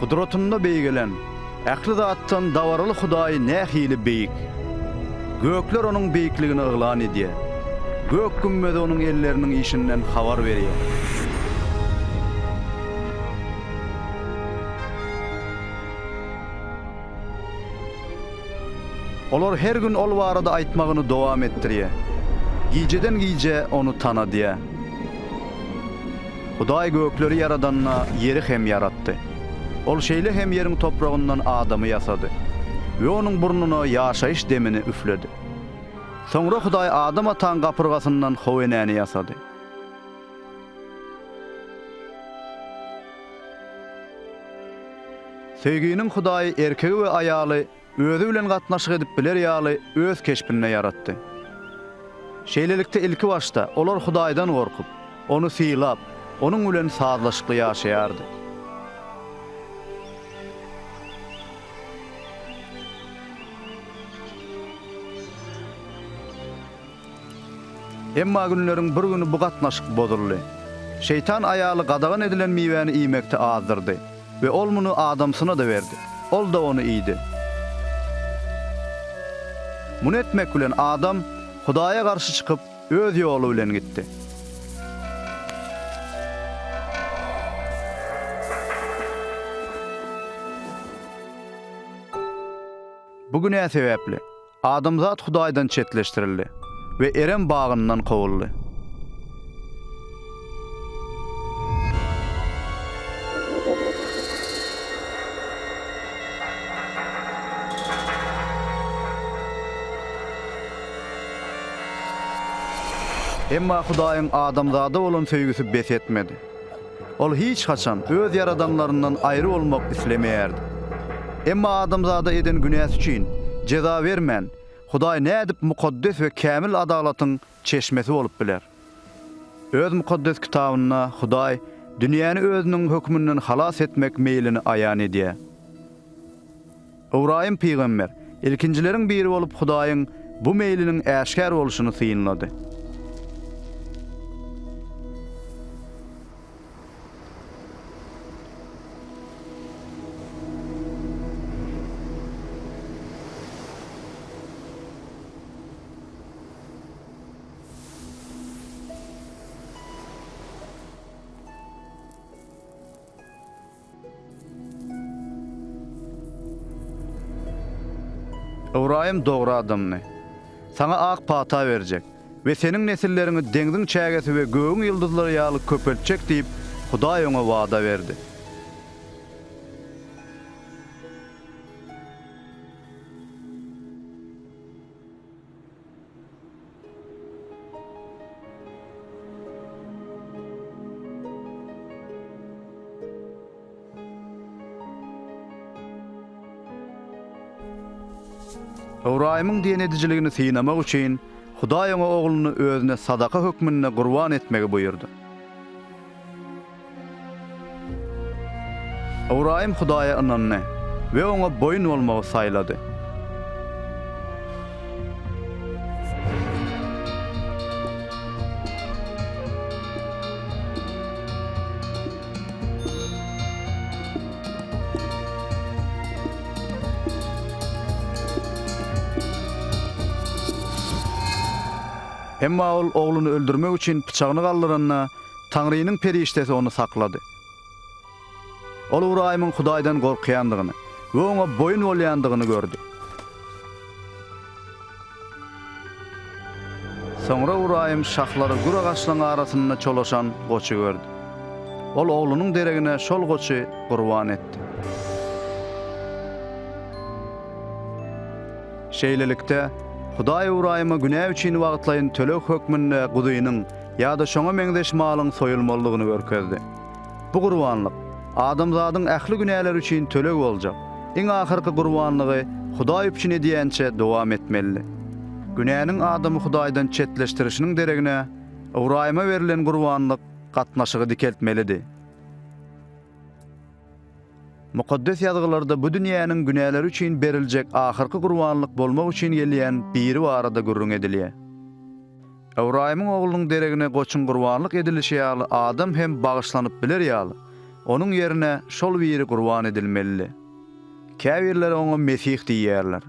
Gudratynda beýgelen, ähli zatdan dabaraly Hudaý nähili beýik! Gökler Onuň beýikligini yglan edýär, gök gümmezi Onuň elleriniň işinden habar berýär. Olar her gün Ol barada aýtmagyny dowam etdirýär, gijeden gijä Ony tanadýar. Hudaý gökleri ýaradanda, ýeri hem ýaratdy. Ol şeýle hem ýeriň topragyndan adamy ýasady we onuň burnuna ýaşaýyş demini üfledi. Soňra Hudaý Adam ataň gapyrgasyndan How enäni ýasady. Söýginiň Hudaýy erkegi we aýaly Özi bilen gatnaşyk edip biler ýaly öz keşbinde ýaratdy. Şeýlelikde ilki başda olar Hudaýdan gorkup, Ony sylap, Onuň bilen sazlaşykly ýaşaýardy. Emma günleriň bir güni bu gatnaşyk bozuldy. Şeýtan aýaly gadagan edilen miwäni iýmekde azdyrdy we ol muny adamsyna-da berdi. Ol-da ony iýdi. Muny etmek bilen adam Hudaýa garşy çykyp, öz ýoly bilen gitdi. Bu günä sebäpli, adamzat Hudaýdan çetleşdirildi we Erem bagyndan kowuldy. Emma Hudaýyň adamzada bolan söýgüsi bes etmedi. Ol hiç haçan öz ýaradanlaryndan aýry bolmak islemeýärdi. Emma adamzada eden günäsi üçin jeza bermän, Hudaý nädip mukaddes we kämil adalatyň çeşmesi bolup biler? Öz Mukaddes Kitabynda Hudaý dünýäni özüniň höküminden halas etmek meýlini aýan edýär. Ybraýym pygamber ilkinjileriň biri bolup Hudaýyň bu meýliniň äşgär bolşuny synlady. Ybraýym dogry adamdy. Saňa ak pata berjek we seniň nesilleriňi deňziň çägesi we gögüň ýyldyzlary ýaly köpeltjek diýip, Hudaý oňa wada berdi. Ybraýymyň diýen edijiligini synamak üçin, Hudaý oňa ogluny özüne sadaka hökmünde gurban etmegi buýurdy. Ybraýym Hudaýa ynandy we oňa boýun bolmagy saýlady. Emma ol ogluny öldürmek üçin pyçagyny galdyranda, Taňrynyň perişdesi ony saklady. Ol Ybraýymyň Hudaýdan gorkýandygyny we oňa boýun bolýandygyny gördi. Soňra Ybraýym şahlary gür agaçlaryň arasynda çolaşan goçy gördi. Ol oglunyň deregine şol goçy gurban etdi. Şeýlelikde, Hudaý Ybraýyma günä üçin wagtlaýyn töleg hökmünde guzynyň ýa-da şoňa meňzeş malyň soýulmalydygyny görkezdi. Bu gurbanlyk, adamzadyň ähli günäleri üçin töleg boljak, iň ahyrky gurbanlygy Hudaý üpjün edýänçä dowam etmelidi. Günäniň adamy Hudaýdan çetleşdirişiniň deregine, Ybraýyma berlen gurbanlyk gatnaşygy dikeltmelidi. Mukaddes Ýazgylarda bu dünýäniň günäleri üçin beriljek ahyrky gurbanlyk bolmak üçin gelýän biri barada gürrüň edilýär. Ybraýymyň oglunyň deregine goçuň gurbanlyk edilişi ýaly adam hem bagyşlanyp biler ýaly, Onuň ýerine şol biri gurban edilmelidi. Käbirleri oňa Mesih diýýärler.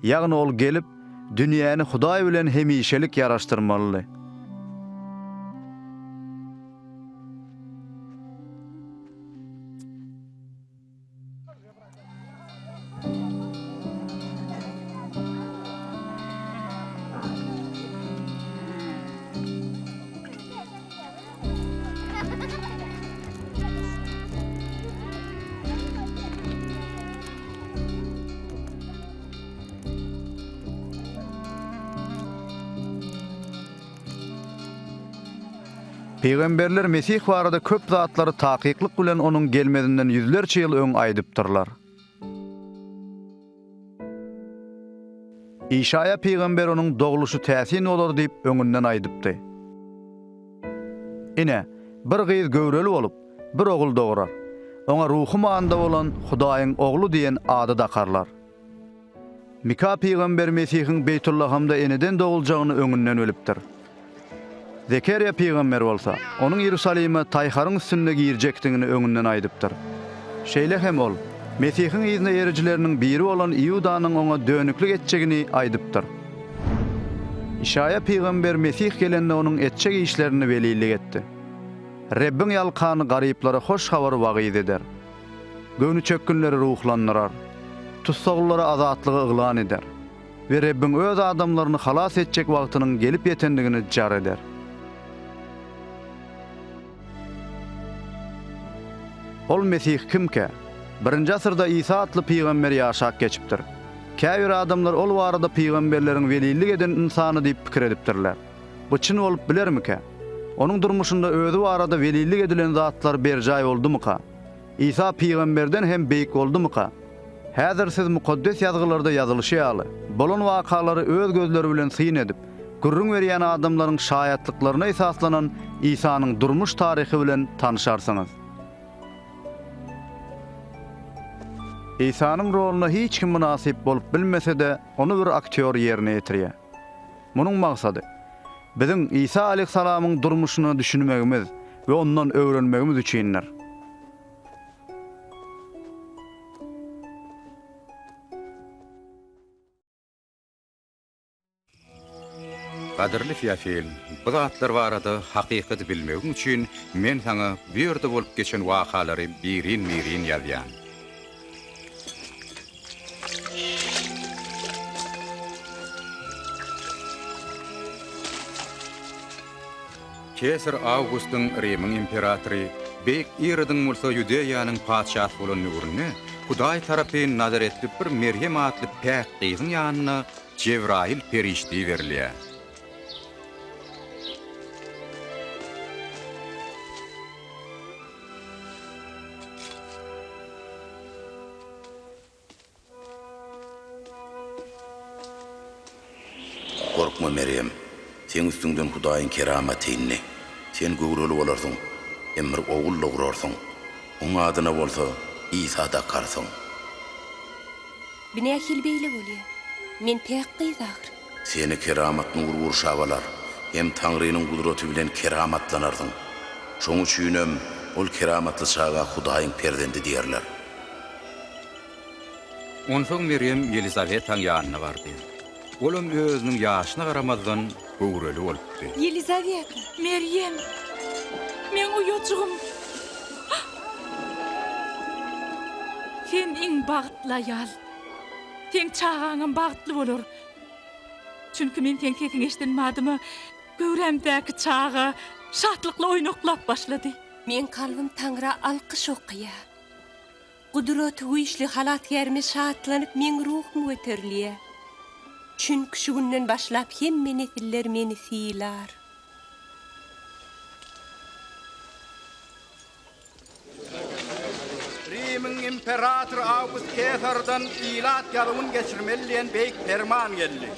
Ýagny ol gelip, dünýäni Hudaý bilen hemişelik ýaraşdyrmalydy. Pygamberler Mesih barada köp zatlary takyklyk bilen onuň gelmezinden ýüzlerçe ýyl öň aýdypdyrlar. Işaýa pygamber onuň dogluşy täsin bolar diýip öňünden aýdypdy. Ine, bir gyz göwreli bolup, bir ogul dograr. Oňa ruhy manyda bolan Hudaýyň Ogly diýen ady dakarlar. Mika pygamber Mesihiň Beýtullahamda eneden doguljagyny öňünden bilipdir. Zekerýa pygamber bolsa, onuň Iýerusalime taýharyň üstünde girjekdigini öňünden aýdypdyr. Şeýle hem ol, Mesihiň yzyna erijileriniň biri bolan Iudanyň oňa dönüklik etjegini aýdypdyr. Işaýa pygamber Mesih gelende onuň etjek işlerini welilik etdi. Rebbiň ýalkany garyplara hoş habary wagyz eder. Göwnüçökgünleri ruhlandyrar. Tussaglylara azatlygy yglan eder we Rebbiň Öz adamlaryny halas etjek wagtynyň gelip ýetendigini jar eder. Ol Mesih kimkä? Birinji asyrda Isa atly pygamber ýaşap geçipdir. Käbir adamlar ol barada pygamberleriň welilik eden ynsany diýip pikir edipdirler. Bu çyn bolup bilermikä? Onuň durmuşynda özi barada welilik edilen zatlar berjaý boldumyka? Isa pygamberden hem beýik boldumyka? Häzir siz Mukaddes Ýazgylarda ýazylyşy ýaly, bolan wakalary öz gözleri bilen syn edip, gürrüň berýän adamlaryň şaýatlyklaryna esaslanan Isanyň durmuş taryhy bilen tanyşarsyňyz. Isanyň roluna hiç kim mynasyp bolup bilmese-de, ony bir aktýor ýerine ýetirýär. Munuň maksady, biziň Isa aleýhissalamyň durmuşyna düşünmegimiz we ondan öwrenmegimiz üçindir. Gadyrly Feofil, bu zatlar barada hakykaty bilmegiň üçin men saňa bu ýerde bolup geçen wakalary birin-birin ýazýan. Kesar Awgustyň Rimiň imperatory, Beýik Irodyň bolsa Ýudeýanyň patyşasy bolan döwründe Hudaý tarapyn nazaretli bir Merýem atly päk gyzyň ýanyna Jebraýyl perişde iberilýär. Gorkma, Merýem, seň üstüňden Hudaýyň keramaty indi. Sen göwreli bolarsyň hem bir ogul dograrsyň, oň adyna bolsa Isa dakarsyň. Bu nähili beýle bolýar? Men päk gyz ahyr. Seni keramat nury gurşap alar, hem Taňrynyň gudraty bilen keramatlanarsyň. Şoň üçinem ol keramatly çaga Hudaýyň perzendi diýerler. Onsoň Merýem Ýelizawetaň ýanyna bardy. Olam özüniň ýaşyna garamazdan, göwreli bolupdy. Ýelizaweta! Merýem! Meň uýajygym! Sen iň bagtly aýal! Seň çagaňam bagtly bolar! Çünki men seň sesiňi eşiden badyma, göwrämdäki çaga şatlykly oýnaklap başlady. Meň kalbym Taňra alkyş okaýar. Gudraty güýçli Halasgärime şatlanyp meň ruhum göterilýär. Çünki şu günden başlap hemme nesiller meni sylar. Rimiň imperatory Awgust Kesardan ilat ýazuwyny geçirmeli diýen beýik perman geldi.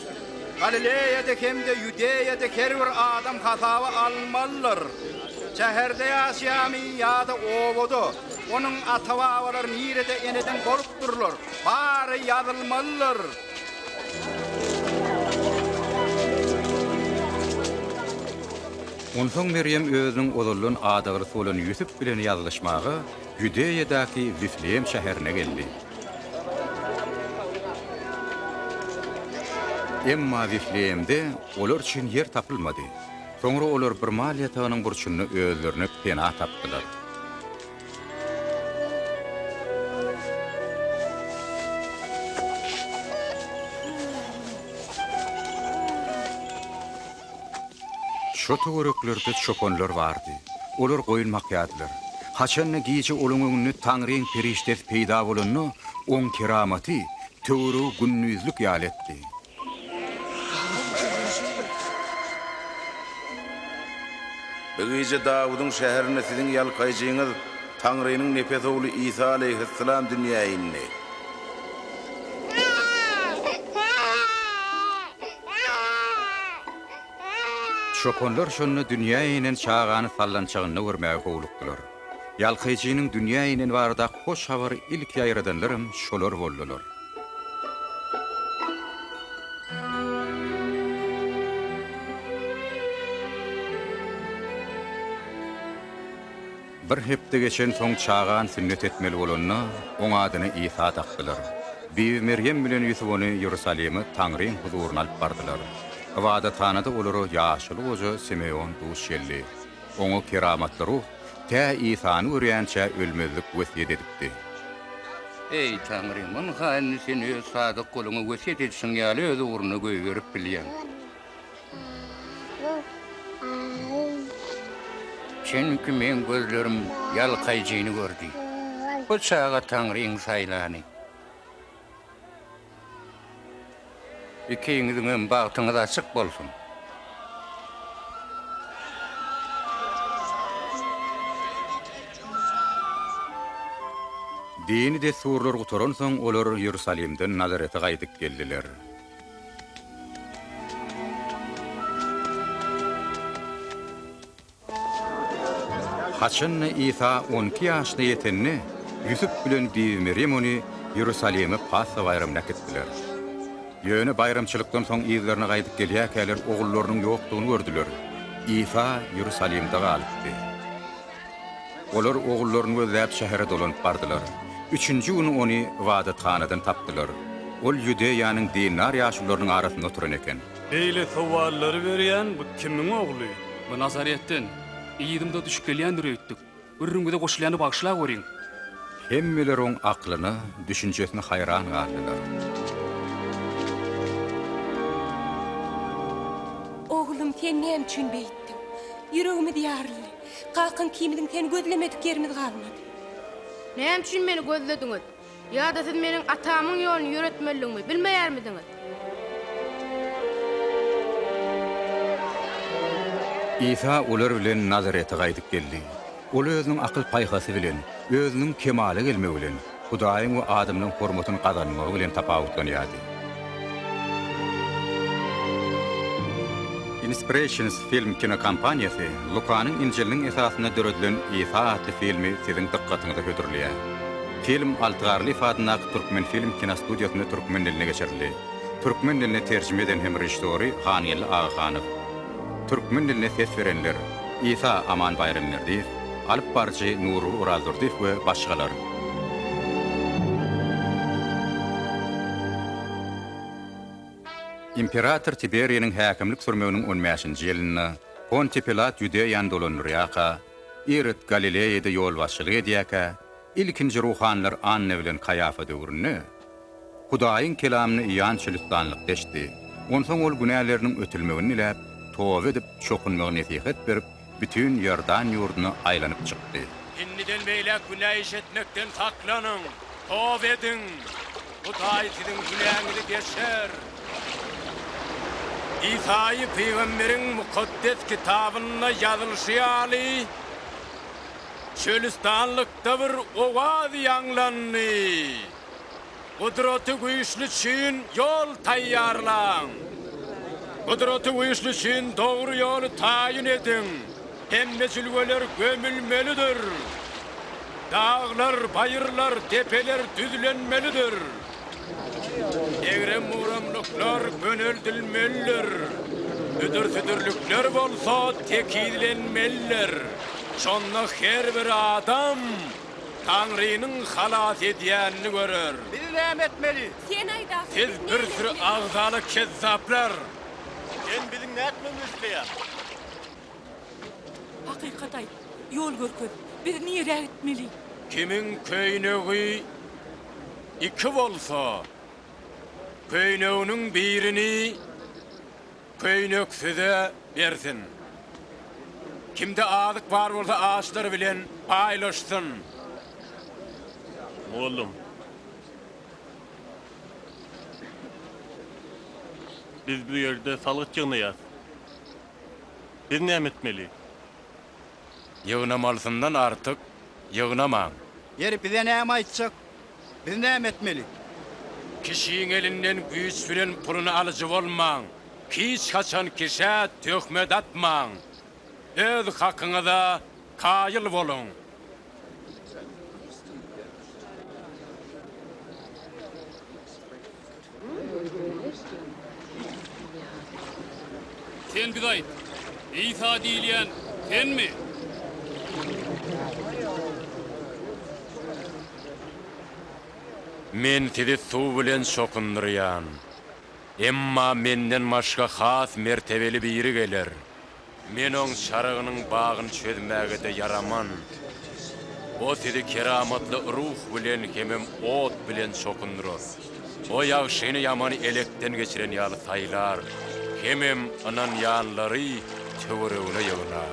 Galileýada hem-de Ýudeýada her bir adam hasaba alynmalydyr. Şäherde ýaşaýarmy ýa-da obada, onuň ata-babalary nirede eneden bolupdyrlar, bary ýazylmalydyr. Onsoň Merýem özüniň ozaldan adaglysy bolan Ýusup bilen ýazylyşmaga. Ýudeýadaky Wifleýem şäherine geldi. Emma Wifleýemde olar üçin ýer tapylmady. Soňra olar bir mal ýatagynyň burçunda özlerine pena tapdylar. Şo töwereklerde çopanlar bardy. Olar goýun bakýardylar. Haçan-da gije olaň öňünde Taňryň perişdesi peýda bolanda, oň keramaty töweregi gündizlik ýaly etdi. Bu gije Dawudyň şäherinde siziň Ýalkaýjyňyz, Taňrynyň nepes Ogly Isa alaýhyssalam dünýä indi. Çopanlar şonda dünýä inen çagany sallançagynda görmäge howlukdylar. Ýalkaýjynyň dünýä ineni baradaky hoş habary ilki ýaýradanlaram şolar boldular. Bir hepde geçensoň çagany sünnet etmeli bolanda, oň adyny Isa dakdylar. Bibi Merýem bilen Ýusup ony Iýerusalime Taňryň huzuryna alyp bardylar. Ybadathanada olara ýaşuly goja Simeon duş geldi. Oňa keramatly ruh tä Isany görýänçä ölmezlik wesýet edipdi. Eý, Taňrym, ynha indi Sen Öz sadyk guluňa wesýet edişiň ýaly öz ugruna goýberip bilýäň. Çünki meň gözlerim Ýalkaýjyny gördi. Bu çaga Taňryň saýlany. Ikiňiziňem bagtyňyz açyk bolsun. Dini dessurlar gutaransoň, olar Iýerusalimden Nazarete gaýdyp geldiler. Haçan-da Isa 12 ýaşyna ýetende, Ýusup bilen Bibi Merýem ony Iýerusalime Pasha baýramyna äkitdiler. Ýöne baýramçylykdan soň yzlaryna gaýdyp gelýärkäler ogullarynyň ýokdugyny gördüler. Isa Iýerusalimde galypdy. Olar ogullaryny gözläp şähere dolanyp bardylar. Üçünji güni ony ybadathanadan tapdylar. Ol Ýudeýanyň dindar ýaşulularynyň arasynda oturan eken. Beýle sowallary berýän bu kimiň ogly? Bu Nazaretden, yzymda düşüp gelýändir öýtdük. Gürrüňize goşulýany bagyşlaweriň. Hemmeler oň aklyna, düşünjesine haýran galdylar. Oglum, sen näme üçin beýtdiň? Ýüregimiz ýaryldy. Kakaň ikimiziň seni gözlemedik ýerimiz galmady. Näme üçin meni gözlediňiz? Ýa-da siz meniň atamyň ýoluny ýöretmelidigimi bilmeýärmidiňiz? Isa olar bilen Nazarete gaýdyp geldi. Ol özüniň akyl-paýhasy bilen, özüniň kemala gelmegi bilen, Hudaýyň we adamlaryň hormatyny gazanmagy bilen tapawutlanýardy. Inspirations Film kinokompaniýasy Lukanyň Injiliniň esasynda döredilen Isa atly filmi siziň dykgatyňyza hödürleýär. Film Alty Garlyýew adyndaky Türkmenfilm kinostudiýasynda türkmen diline geçirildi. Türkmen diline terjime eden hem režissýory Hangeldi Agahanow. Türkmen diline ses berenler, Isa Aman Baýramberdiýew, alyp baryjy Nurgül Orazdurdyýew we başgalar. Imperator Tiberiniň häkimlik sürmeginiň on bäşinji ýylynda Pontiý Pilat Ýudeýany dolandyrýarka, Irod Galileýada ýolbaşçylyk edýärkä, ilkinji ruhanylar Anna bilen Kaýafa döwründe Hudaýyň kelamyny Iýan çölüstanlykda eşitdi. Onsoň ol günäleriniň ötülmegini diläp, toba edip, çokunmagy nesihat berip, bütin Iordan ýurduna aýlanyp çykdy. Indiden beýläk günä iş etmekden saklanyň, toba ediň, Hudaý siziň günäňizi geçer. Isaýy pygamberiň Mukaddes Kitabynda ýazylyşy ýaly, çölüstanlykda bir owaz ýaňlandy, Gudraty güýçli üçin ýol taýýarlaň! Gudraty güýçli üçin dogry ýoly taýyn ediň! Hemme jülgeler gömülmelidir! Daglar, baýyrlar, depeler düzlenmelidir! Egrem-bugramlyklar göneldilmelidir, büdür-südürlikler bolsa tekizlenmelidir. Şonda her bir adam. Taňrynyň halas edýänini görer. Biz näme etmeli? Sen aýt ahyry, Siz biz bir näme süri etmeli? agzala kezzaplar! Sen biziň nätmegimizi isleýäň? Hakykat aýt, ýol görkez, biz nirä gitmeli? Kimiň köýnegi iki bolsa, köýneginiň birini köýneksize bersin. Kimde azyk bar bolsa açlar bilen paýlaşsyn. Mugallym, biz bu ýerde salgyt ýygnaýas. Biz näme etmeli? Ýygnamalysyndan artyk ýygnamaň. Ýeri, bize näme aýtjak? Biz näme etmeli? Kişiň elinden güýç bilen puluny alyjy bolmaň. Hiç haçan kişä töhmet atmaň. Öz hakyňyza kaýyl boluň. Sen bize aýt, Isa diýilýän senmi? Men sizi suw bilen çokundyrýan. Emma menden başga has mertebeli biri geler. Men oň çarygynyň bagyny çözmäge-de ýaraman. O sizi keramatly Ruh bilen hemem ot bilen çokundyrar. O ýagşyny ýamany elekden geçiren ýaly saýlar, hemem ynanýanlary töweregine ýygnar.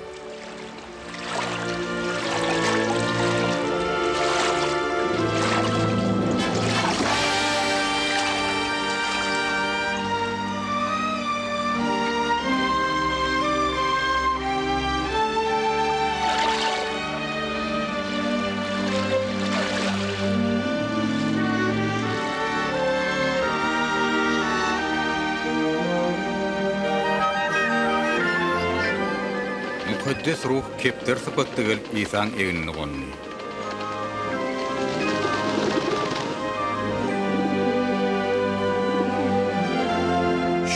Mukaddes Ruh kepderi sypatda gelip Isaň egnine gondy.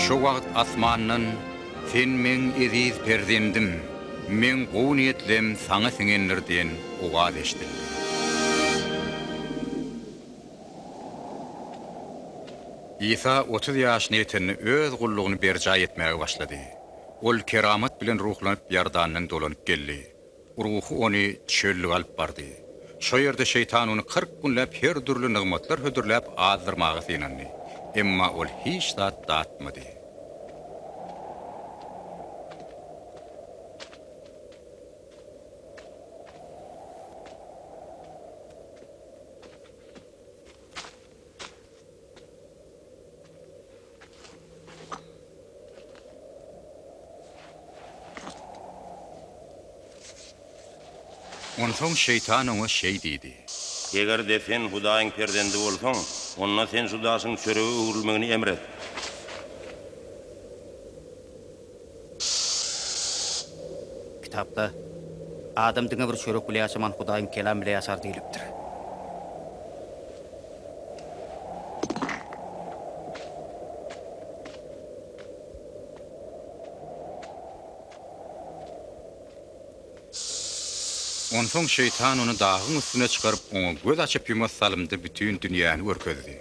Şo wagt asmandan, Sen Meň eziz perzendim, Meň gowy niýetlem Saňa siňendir diýen owaz eşidildi. Isa 30 ýaşyna ýetende Öz gullugyny berjaý etmäge başlady. Ol keramat bilen ruhlanyp Iordandan dolanyp geldi. Ruhy ony çöllüge alyp bardy. Şo ýerde şeýtan ony 40 günläp her dürli nygmatlar hödürläp azdyrmaga synandy. Emma ol hiç zat datmady. Onsoň şeýtan oňa şeý diýdi. Eger-de sen Hudaýyň perzendi bolsaň, onda sen şu daşyň çörege öwrülmegini emr et. Kitapda, Adam diňe bir çörek bile ýaşaman, Hudaýyň kelamy bile ýaşar diýlipdir. Onsoň şeýtan ony dagyň üstüne çykaryp, oňa göz açyp-ýumas salymda bütin dünýäni görkezdi.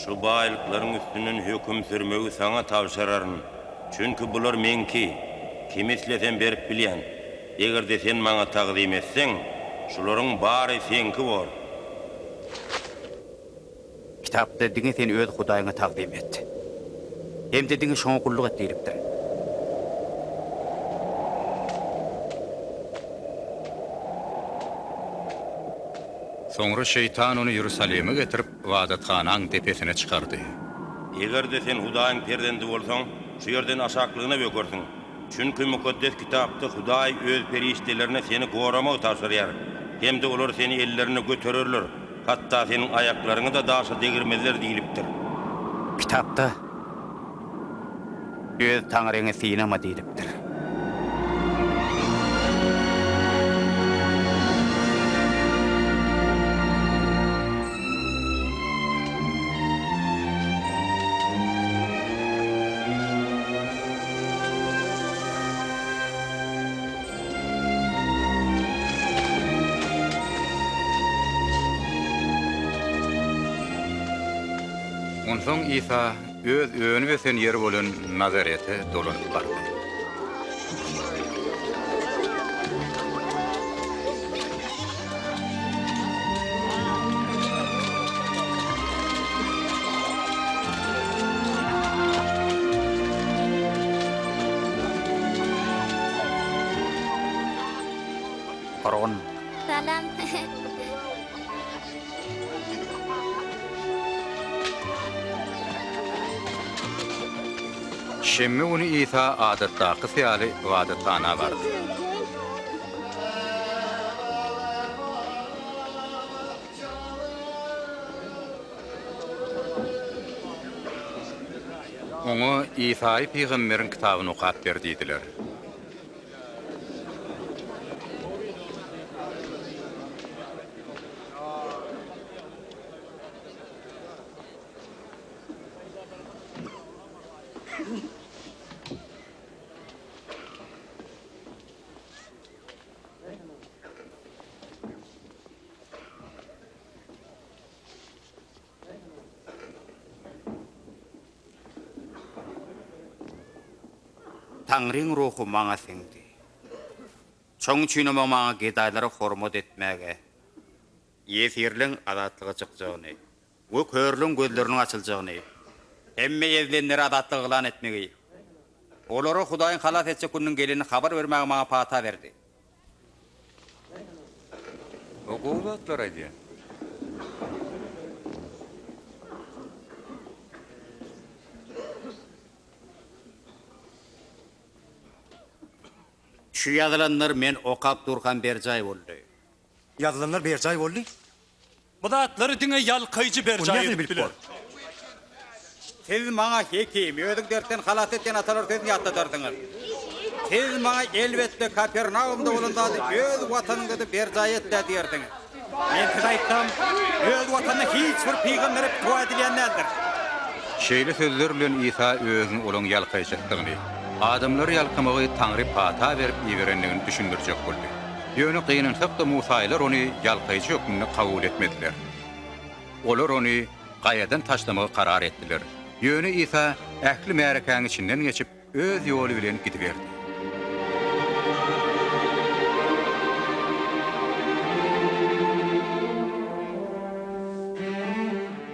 Şu baýlyklaryň üstünden höküm sürmegi saňa tabşyraryn, çünki bular meňki, kime islesem berip bilýän. Eger-de sen maňa tagzym etseň, şularyň bary seňki bor. Kitapda diňe sen öz Hudaýyňa tagzym et. Hem-de diňe şoňa gulluk et diýlipdir. Soňra şeýtan ony Ýerusalime getirip, ybadathanaň depesine çykardy. Eger-de sen Hudaýyň perzendi bolsaň, şu ýerden aşaklygyna bökersiň. Çünki Mukaddes Kitapda Hudaý Öz perişdelerine seni goramagy tabşyrýar hem-de olar seni ellerinde götererler, hatda seniň aýaklaryňy-da daşa degirmezler diýlipdir. Kitapda, Öz Taňryňy synama diýlipdir. Onsoň Isa Öz önüp-ösen ýeri bolan Nazarete dolanyp bardy. Gurgun. Salam. Şenbe güni Isa adatdakysy ýaly ybadathana bardy. Oňa Isaýy pygamberiň kitabyny okap ber diýdiler. Taňryň ruhy maňa siňdi. Şoň üçinem o maňa gedaýlara hormat etmäge, ýesirleň azatlyga çykjagyny we körleň gözleriniň açyljagyny, hemme ezilenlere azatlygy yglan etmegi, olara Hudaýyň halas etjek gününiň gelenini habar bermäge maňa pata berdi. O gowy zatlar aýdýar. Şu ýazylanlar men okap durkam berjaý boldy. Ýazylanlar berjaý boldy? Bu zatlary diňe ýalkaýjy berjaý edip biler. Siz maňa hekim, özüň dertden halas etýän atalar sözüni ýatladarsyňyz. Siz maňa elbetde Kapernaumda bolan zady öz watanyňda-da berjaý et-dä diýersiňiz. Men size aýtsam, öz watanynda hiç bir pygambere pitwa edilýän däldir. Şeýle sözler bilen Isa özüni olaň ýalkaýjakdygyny, adamlary ýalkamagy Taňry pata berip iberendigini düşündirjek boldy. Ýöne gynansak-da musaýylar ony ýalkaýjy hökmünde kabul etmediler. Olar ony gaýadan taşlamagy karar etdiler. Ýöne Isa ähli märekäň içinden geçip, öz ýoly bilen gidiberdi.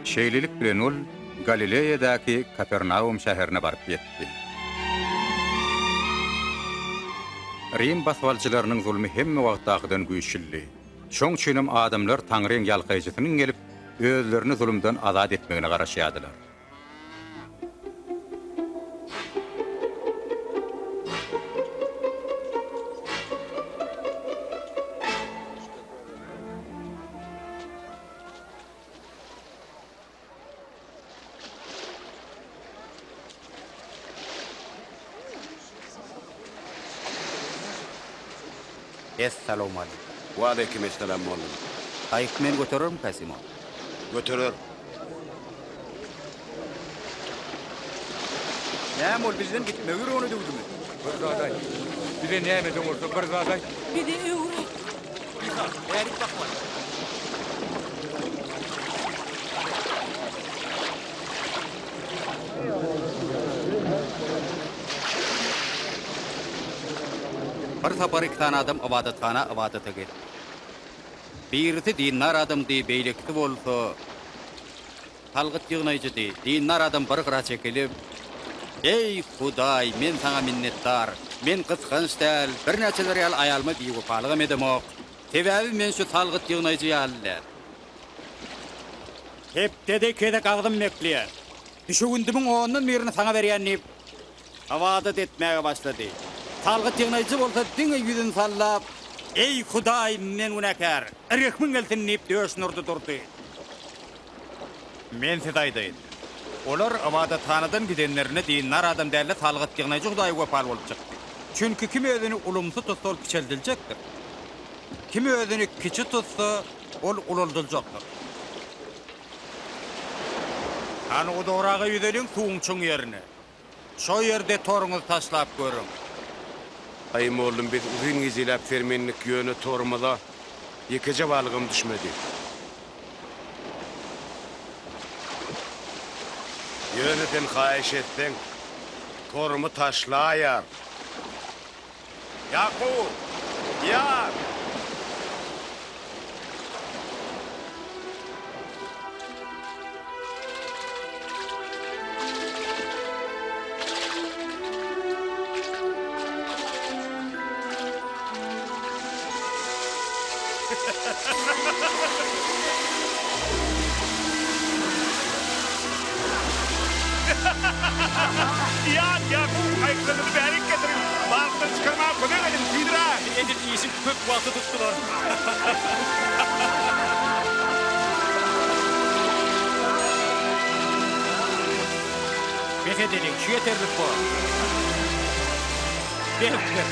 Şeýlelik bilen ol Galileýadaky Kapernaum şäherine baryp ýetdi. Rim basybalyjylarynyň zulmy hemme wagtdakydan güýçlüdi. Şoň üçinem adamlar Taňryň ýalkaýjysynyň gelip, özlerini zulumdan azat etmegine garaşýardylar. Essalawmaleýkim. Waleýkim essalam mollum. Gaýyk meni göterermikä Simon? Göterer. Näme ol bizden gitmegi ýüregine düwdümi? Bir zat aýt. Bize nämeden bolsa bir zat aýt. Bize öwret. Isa, bärik bakmaly. Bir sapar iki sany adam ybadathana ybadata geldi. Birisi dindar adamdy, beýlekisi bolsa salgyt ýygnaýjydy. Dindar adam bir gyra çekilip, Eý, Hudaý, men Saňa minnetdar. Men gysganç däl, birnäçeler ýaly aýalyma biwepalygam edemok. Sebäbi men şu salgyt ýygnaýjy ýaly däl. Hepdede iki gezek agzym bekleýär. Düşewündimiň ondan birini saňa berýän diýip, ybadat etmäge başlady. Salgyt ýygnaýjy bolsa diňe ýüzüni sallap, Eý, Hudaý, men günäkär, rehmiň gelsin diýip döşüni urdy durdy. Men size aýdaýyn, olar ybadathanadan gidenlerinde dindar adam däl-de, salgyt ýygnaýjy Hudaýa wepaly bolup çykdy. Çünki kim özüni ulumsy tutsa, ol kiçeldiljekdir. Kim özüni kiçi tutsa, ol ulaldyljakdyr. Hany uzagraga ýüzeliň suwuň çuň ýerine. Şo ýerde toruňyzy taşlap görüň. Aý mollum biz uzyn gijeläp sermendik ýöne torumyza ýekeje balygam düşmedi. Ýöne sen haýyş etseň, torumy taşlaýaryn. Ýakup! Ýat! Ýat, Ýakup, gaýyklaryňyzy bärik getiriň! Balykdan çykarmaga kömek ediň, tizräk! Edil işiň köp wagty tutdular. Bes edeliň, şu ýeterlik bor. Beripdir.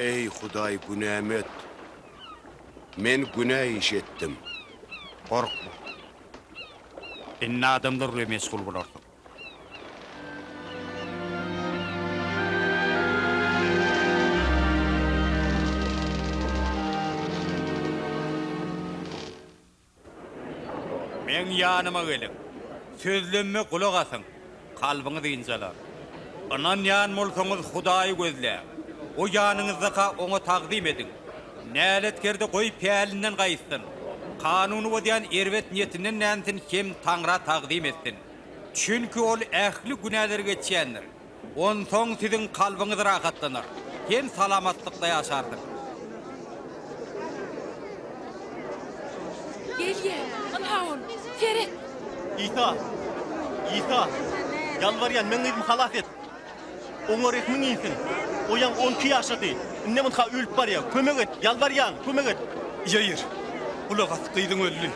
Eý, Hudaý, günämi öt. Men günä iş etdim. Gorkma. Indi adamlar bilen meşgul bolarsyň. Meň ýanyma geliň. Sözlemime gulak asyň, kalbyňyz ynjalar. Ynanýan bolsaňyz, Hudaýy gözläň. O ýanyňyzdaka Oňa tagzym ediň. Näletkerde goý pälinden gaýtsyn. Kanuny bozýan erbet niýetinden dänsin hem Taňra tagzym etsin. Çünki Ol ähli günäleri geçýändir. Onsoň siziň kalbyňyz rahatlanar hem salamatlykda ýaşarsyňyz. Gelýär, ynha ol, seret! Isa! Isa! Ýalbarýan, meň gyzymy halas et! Oňa rehmiň insin! O ýaňy 12 ýaşady, indem ynha ölüp barýar. Kömek et, ýalbarýan, kömek et! Ýaýyr, gulak as, gyzyň öldi.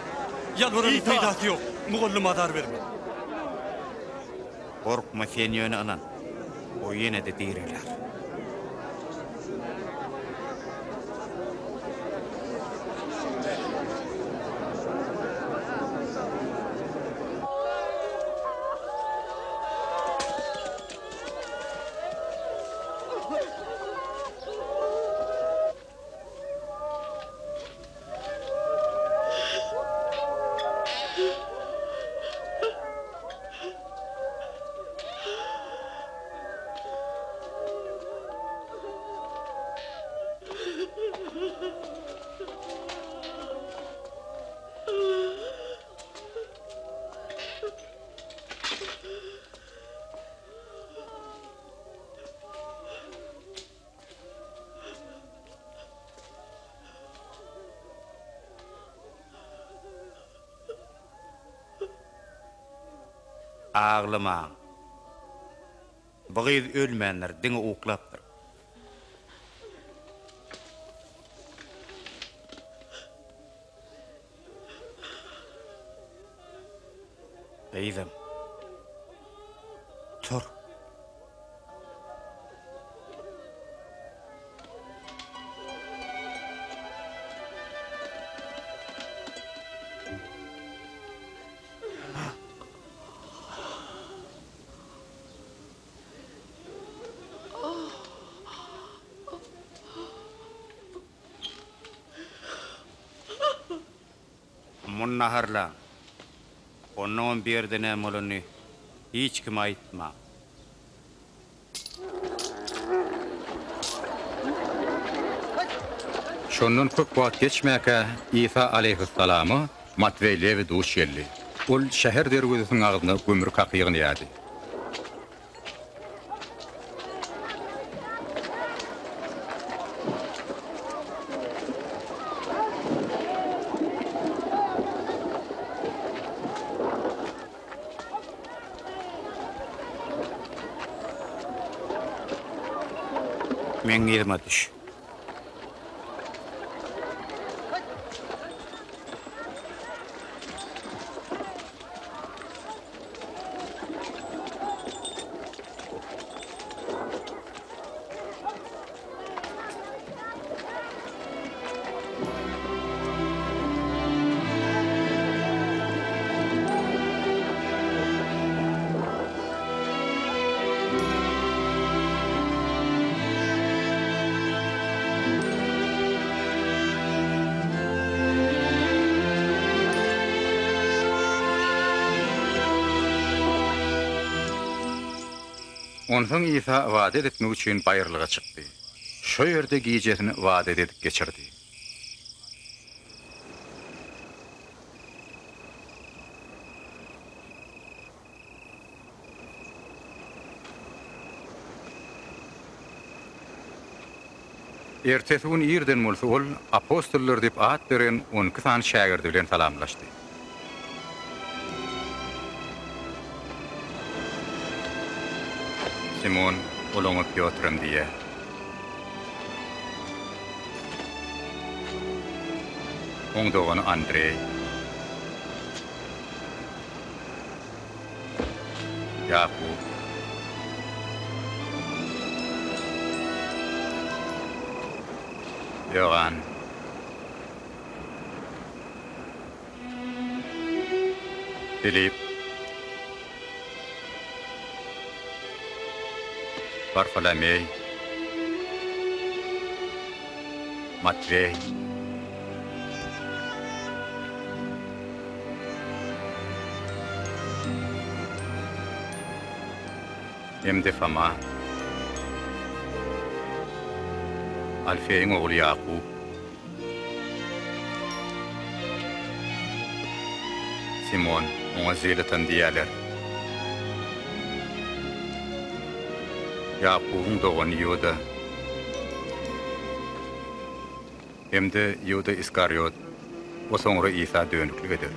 Ýalbaranyň Isa! peýdasy ýok, mugallyma azar berme. Gorkma, sen ýöne ynan. O ýene-de direler. Aglamaň. Bu gyz ölmändir, diňe uklapdyr. Gyzym. Tur. Muny naharlaň. Onnoňam bu ýerde näme bolanyny hiç kime aýtmaň. Şondan köp wagt geçmäkä Isa alaýhyssalama Matweý Lewi duş geldi. Ol şäher derwezesiniň agzynda gümrük haky ýygnaýardy. Meň yzyma düş. Onsoň Isa ybadat etmek üçin baýyrlyga çykdy. Şo ýerde gijesini ybadat edip geçirdi. Ertesi gün irden bolsa ol apostollar diýip at beren 12 sany şägirdi bilen salamlaşdy. Simon, ol oňa Pýotrem diýýär. Oň dogany Andreý. Ýakup. Ýogan. Filip. Barfolomeý. Matweý. Hem-de Foma. Alfeýiň ogly Ýakup. Simon, oňa Zelatan diýýärler. Ýakubyň dogany Iuda hem-de Iuda Iskariot, o soňra Isa dönüklik eder.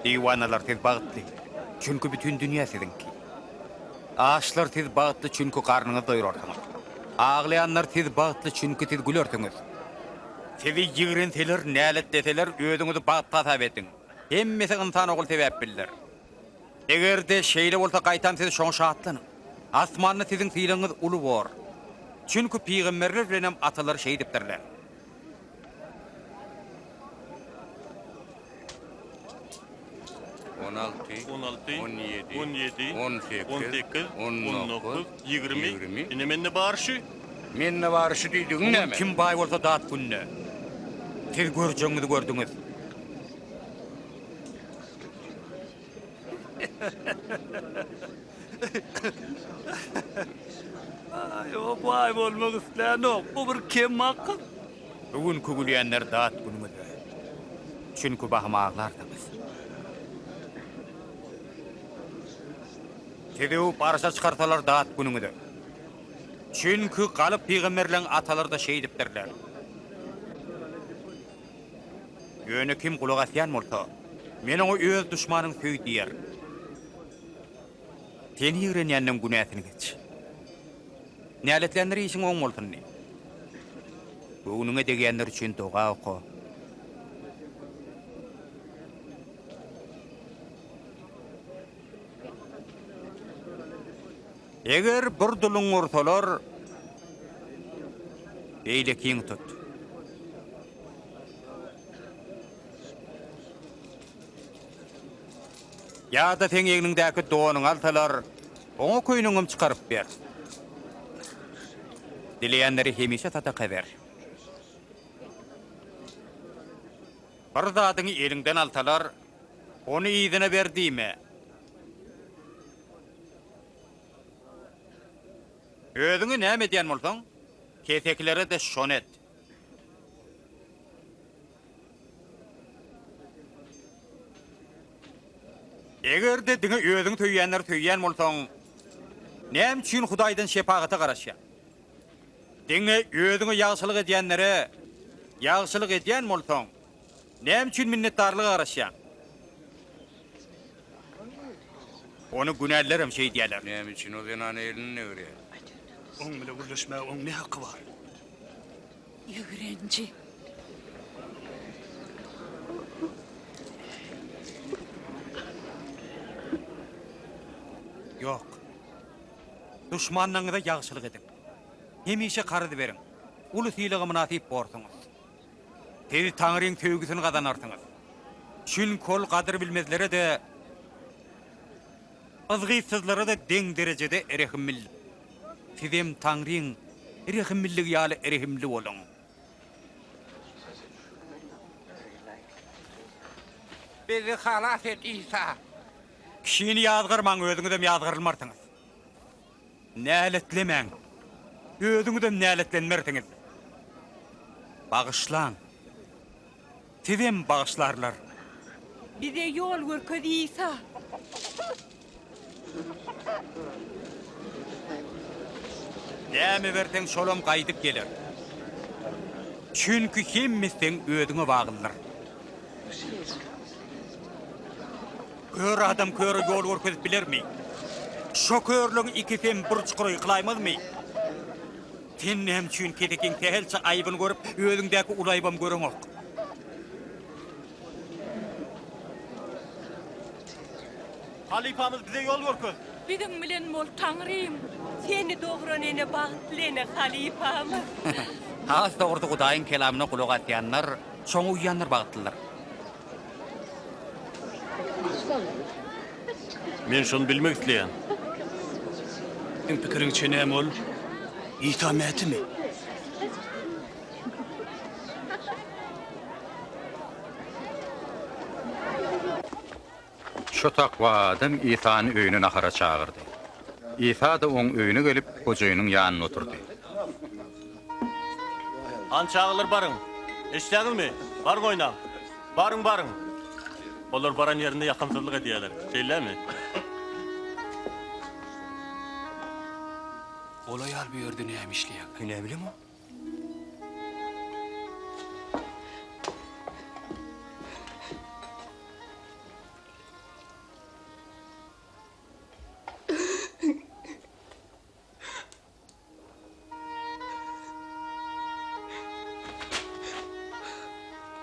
Diwanalar siz bagtly, çünki bütin dünýä siziňki. Açlar siz bagtly çünki garnyňyzy doýrarsyňyz. Aglaýanlar siz bagtly çünki siz gülersiňiz. Sizi ýigrenseler, näletleseler özüňizi bagtly hasap ediň. Hemmesi ynsan ogly sebäplidir. Eger-de şeýle bolsa gaýtam siz şoňa şatlanyň. Asmanda siziň sylagyňyz uly bor. Çünki pygamberler bilenem atalary şeýdipdirler. 16, 16, 17, 17, 18, 18, 19, 19, 20, 20. Ine mende bar şu. Mende bar şu diýdigiň Bu gün näme? kim baý bolsa dat günde. Siz görjegiňizi gördüňiz. Aý, o baý bolmak islänok. Bu bir kemakyl. Bu günki gülýänler dat günüňize. Çünki bahym aglarsyňyz. Sizi öwüp arşa çykarsalar dat günüňize. Çünki galyp pygamberleň atalary-da şeýdipdirler. Ýöne kim gulak asýan bolsa, Men oňa öz duşmanyňy söý diýerin. Seni ýigrenýänden günäsini geç. Näletlänlere işiň oň bolsun diý. Göwnüňe degýänler üçin doga oka. Eger bir duluňy ursalar, beýlekiňi tut. Ýa-da seň egniňdäki donuňy alsalar, oňa köýnegiňem çykaryp ber. Dileýänlere hemişe sadaka ber. Bir zadyňy eliňden alsalar, ony yzyna ber diýme. Özüňe näme edýän bolsaň, kesekilere-de şony et. Eger-de diňe özüňi söýýänleri söýýän bolsaň, näme üçin Hudaýdan şepagata garaşýaň? Diňe özüňe ýagşylyk edýänlere ýagşylyk edýän bolsaň, näme üçin minnetdarlyga garaşýaň? Ony günälilerem şeýdýärler. Näme üçin o zenana elini degirýär? Oň bile gürleşmäge oň ne haky bar? Ýigrenji. Ýok. Duşmanlaryňyza ýagşylyk ediň. Hemişe karyz beriň. Uly sylaga mynasyp borsuňyz. Siz Taňryň söýgüsini gazanarsyňyz. Çünki ol gadyr bilmezlere-de, yzgytsyzlara-da deň derejede rehimlidir. Sizem Taňryň rehimliligi ýaly rehimli boluň. Bizi halas et, Isa! Kişini ýazgarmaň, özüňizem ýazgarylmarsyňyz. Näletlemäň, özüňizem näletlenmersiňiz. Bagyşlaň, sizem bagyşlarlar. Bize ýol görkez, Isa! Näme berseň, şolam gaýdyp geler. Çünki hemmesi seň özüňe baglydyr. Kör adam köre ýol görkezip bilermi? Şo körleň ikisem bir çukura ýykylaýmazmy? Sen näme üçin kesekiň sähelçe aýybyny görüp, özüňdäki uly aýybam göreňok? Halypamyz bize ýol görkez. Biziň bilen bol, Taňrym! Seni dogran ene bagtly ene, halypamyz! Has dogrusy Hudaýyň kelamyna gulak asýanlar, şoňa uýýanlar bagtlydyr. Men şony bilmek isleýän. Seň pikiriňçe näme ol Isa Mätimi? Şo takwa adam Isany öýüne nahara çagyrdy. Isa-da oň öýüne gelip, hojaýynyň ýanynda oturdy. Hany çagalar baryň. Eşidýäňizmi? Baryň oýnaň. Baryň, baryň. Olar baran ýerinde ýakymsyzlyk edýärler. Şeýlemi? Ol aýal bu ýerde näme işleýär? Näbilemok.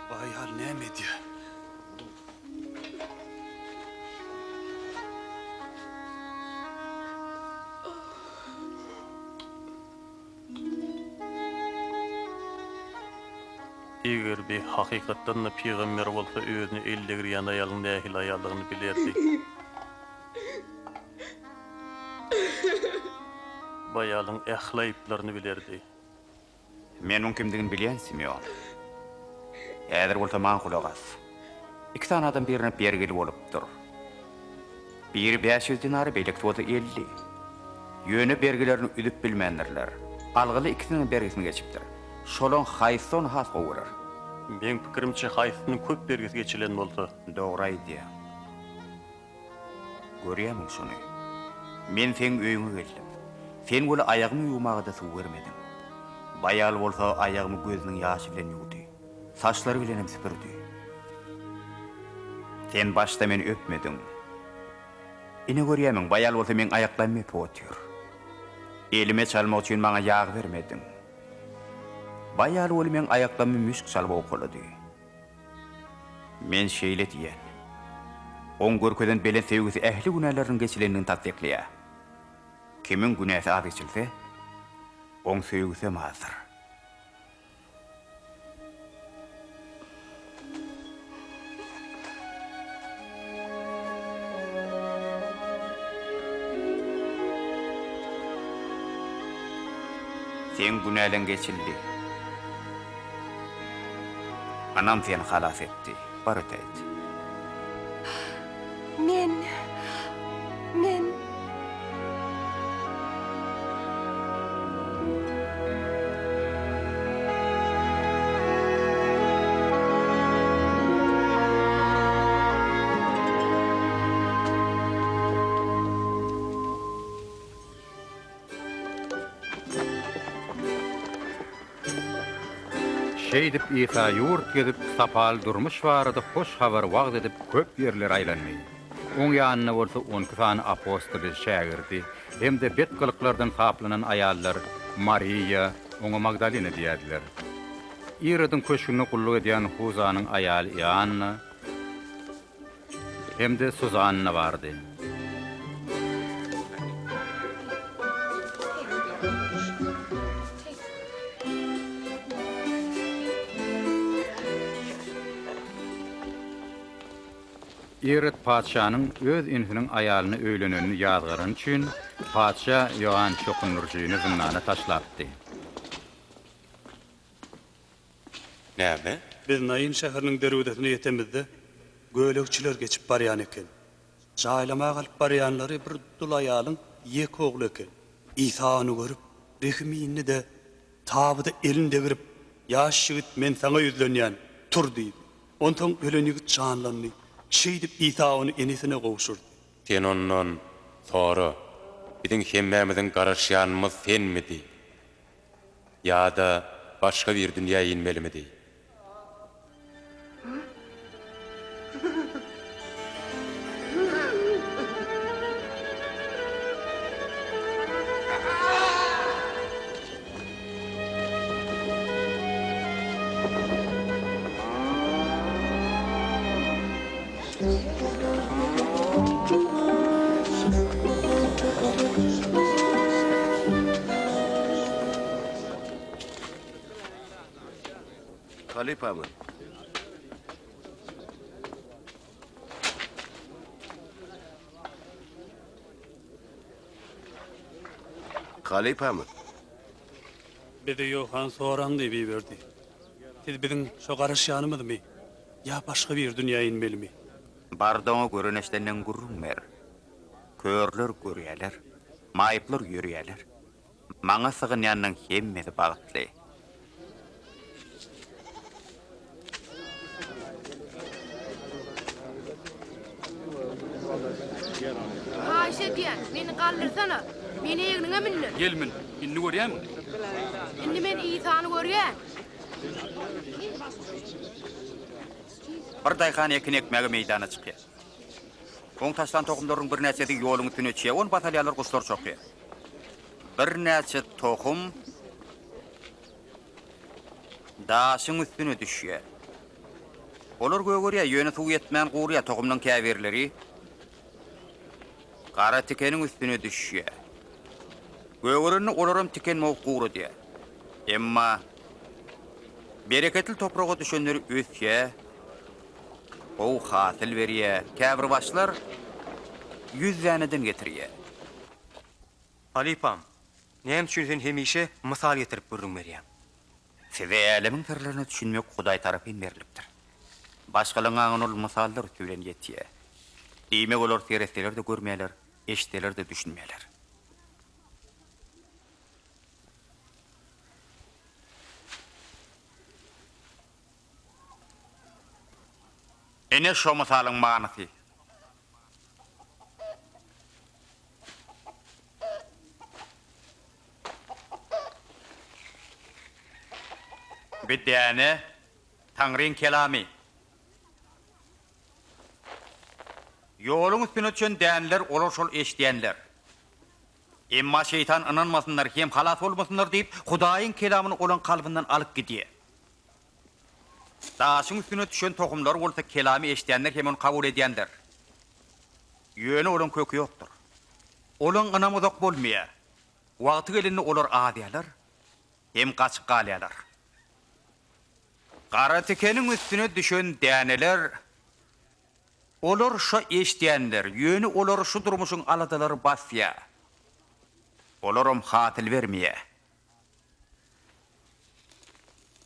Bu aýal näme edýär? Eger bi hakykatdan-da pygamber bolsa, özüne el degirýän aýalyň nähili aýaldygyny bilerdi. Bu aýalyň ähli aýyplaryny bilerdi. Men muň kimdigini bilýän, Simeon. Häzir bolsa maňa gulak as. Iki sany adam birine bergili bolupdyr. Biri 500 dinary, beýlekisi bolsa 50. Ýöne bergilerini üzüp bilmändirler. Algyly ikisiniň bergisini geçipdir. Şolaň haýsysy ony has gowy görer? Meň pikirimçe, haýsysynyň köp bergisi geçilen bolsa. Dogry aýdýaň. Görýärmiň şuny? Men seň öýüňe geldim. Sen weli aýagymy ýuwmaga-da suw bermediň. Baýal bolsa aýagymy gözüniň ýaşy bilen ýuwdy. Saçlary bilenem süpürdi. Sen başda meni öpmediň. Ine görýärmiň, baýal bolsa meň aýaklarymy öpüp otyr. Elime çalmak üçin maňa ýag bermediň. Baýal weli meň aýaklarymy müşk çalyp owkalady. Men şeýle diýen. Oň görkezen belent söýgüsi ähli günäleriniň geçilendigini tassyklaýar. Kimiň günäsi az geçilse, oň söýgüsem azdyr. Seň günäleň geçildi. Anam seni halas etdi. Bar ötäýt. Men, men. Şeýdip, Isa ýurt gezip, sapaly durmuş barada hoş habary wagyz edip, köp ýerlere aýlandy. Oň ýanynda bolsa on iki sany apostoly, şägirdi, hem-de bet gylyklardan saplanan aýallar Mariýa, oňa Magdalena diýerdiler. Irodyň köşgünde gulluk edýän Huzanyň aýaly Ianna, Hem-de Suzanna bardy. Irod patyşanyň öz inisiniň aýalyna öýlenenini ýazgarany üçin, patyşa Ioann Çokundyryjyny zyndana taşlapdy. Näme? Biz Nain şäheriniň derwezesine ýetemizde, gölegçiler geçip barýan eken. Jaýlamaga alyp barýanlary bir dul aýalyň ýeke ogly eken. Isa ony görüp, rehimi indi-de, tabyda elini degrip, Ýaş ýigit, men saňa ýüzlenýän, tur! diýdi. Onsoň ölen ýigit janlandy. Şeýdip, Isa ony enesine gowşurdy. Sen ondan sora, Biziň hemmämiziň garaşýanymyz senmidi? Ýa-da başga biri dünýä inmelimidi? Halypamyz. Halypamyz. Bizi Ýohan soraň diýip iberdi. Siz biziň şo garaşýanymyzmy ýa başga biri dünýä inmelimi? Bar-da oňa gören-eşidenden gürrüň ber. Körler görýärler, maýyplar ýörýärler. Maňa sygynýanlaryň hemmesi bagtly. Haýyş edýän, meni galdyrsana. Meni egniňe mündür. Gel mün. Indi görýämiň? Indi men Isany görýän. Bir daýhan ekin ekmäge meýdana çykýar. Oň taşlan tohumlarynyň birnäçesi ýoluň üstüne çýe, ony basalýarlar, guşlar çokýar. Birnäçe tohum daşyň üstüne düşýär. Olar gögerýär, ýöne suw ýetmän gurýar, tohumlaryň käbirleri gara tikeniň üstüne düşýär. Gögerende olaram tiken bogup guradýar. Emma bereketli topraga düşenleri ösýär, gowy hasyl berýär, käbir başlar ýüz däneden getirýär. Halypam, näme üçin sen hemişe mysal getirip gürrüň berýäň? Size älemiň syrlaryna düşünmek Hudaý tarapyn berlipdir. Başgalaryň aňyna ol mysallar üsti bilen ýetýär. Diýmek, olar seretseler-de görmeýärler, eşitseler-de düşünmeýärler. Ine şo mysalyň manysy. Bi däne Taňryň kelamy. Ýoluň üstüne düşen däneler olar şol eşidýänler. Emma şeýtan ynanmasynlar hem halas bolmasynlar diýip, Hudaýyň kelamyny olaň kalbyndan alyp gidýär. Daşyň üstüne düşen tohumlar bolsa kelamy eşidýänler hem ony kabul edýänler. Ýöne olaň köki ýokdur. Olaň ynamy uzak bolmaýar. Wagty gelende olar azýarlar hem gaçyp galýarlar. Gara tikeniň üstüne düşen däneler, olar şo eşidýänler, ýöne olary şu durmuşyň aladalary basýar. Olaram hasyl bermeýär.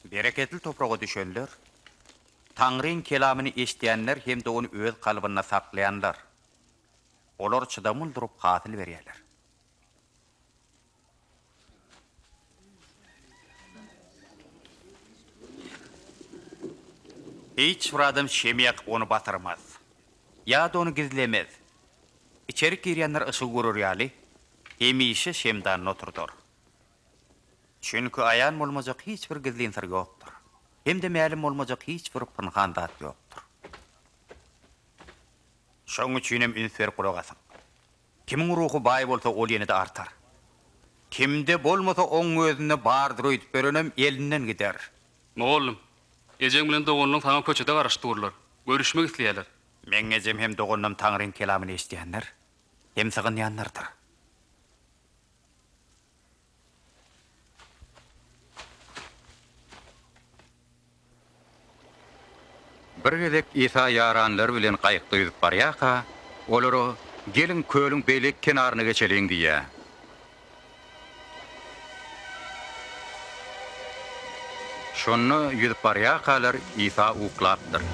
Bereketli topraga düşenler, Taňryň kelamyny eşidýänler hem-de ony öz kalbynda saklaýanlar. Olar çydamly durup hasyl berýärler. Hiç bir adam şem ýakyp ony batyrmaz ýa-da ony gizlemez. Içerik girýänler yşygy görer ýaly, hemişe şemdanyny oturdar. Çünki aýan bolmajak hiç bir gizlin syr ýokdur, hem-de mälim bolmajak hiç bir pynhan zat ýokdur. Şonuň üçin hem üns berip gulak asyň. Kimiň ruhy baý bolsa, ol ýene-de artar. Kimde bolmasa, oň özünde bardyr öýdüp ýörenem elinden gider. Mugallym, ejeň bilen doganlaň saňa köçede garaşyp durlar. Görüşmek isleýärler. Meň ejem hem doganlam Taňryň kelamyny eşidýänler hem sygynýanlardyr. Bir gezek Isa ýaranlary bilen gaýykda ýüzüp barýarka, olara, Geliň, kölüň beýleki kenaryna geçeliň diýýär. Şonda ýüzüp barýarkalar Isa uklapdyr.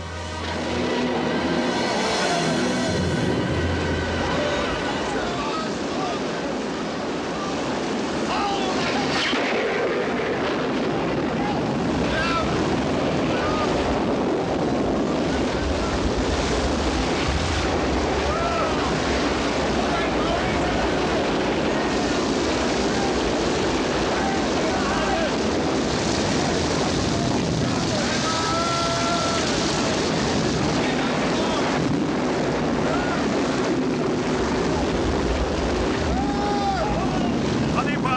Halypa!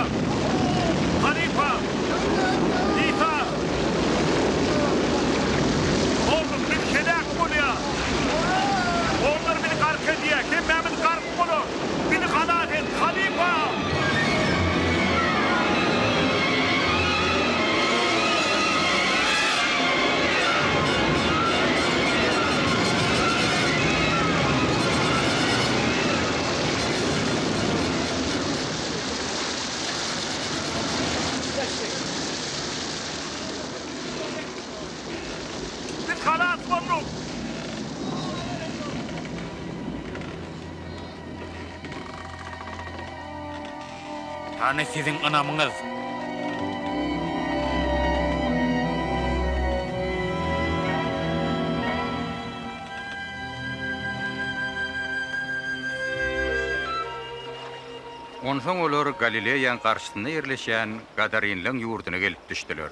Halypa! Isa! Oglum, biz heläk bolýas! Onlar bizi gark edýär, hemmämiz gark bolarys! Bizi halas et, halypa! Biz halas bolduk! Hany siziň ynamyňyz? Onsoň olar Galileýaň garşysynda ýerleşýän Gadarinleň ýurduna gelip düşdüler.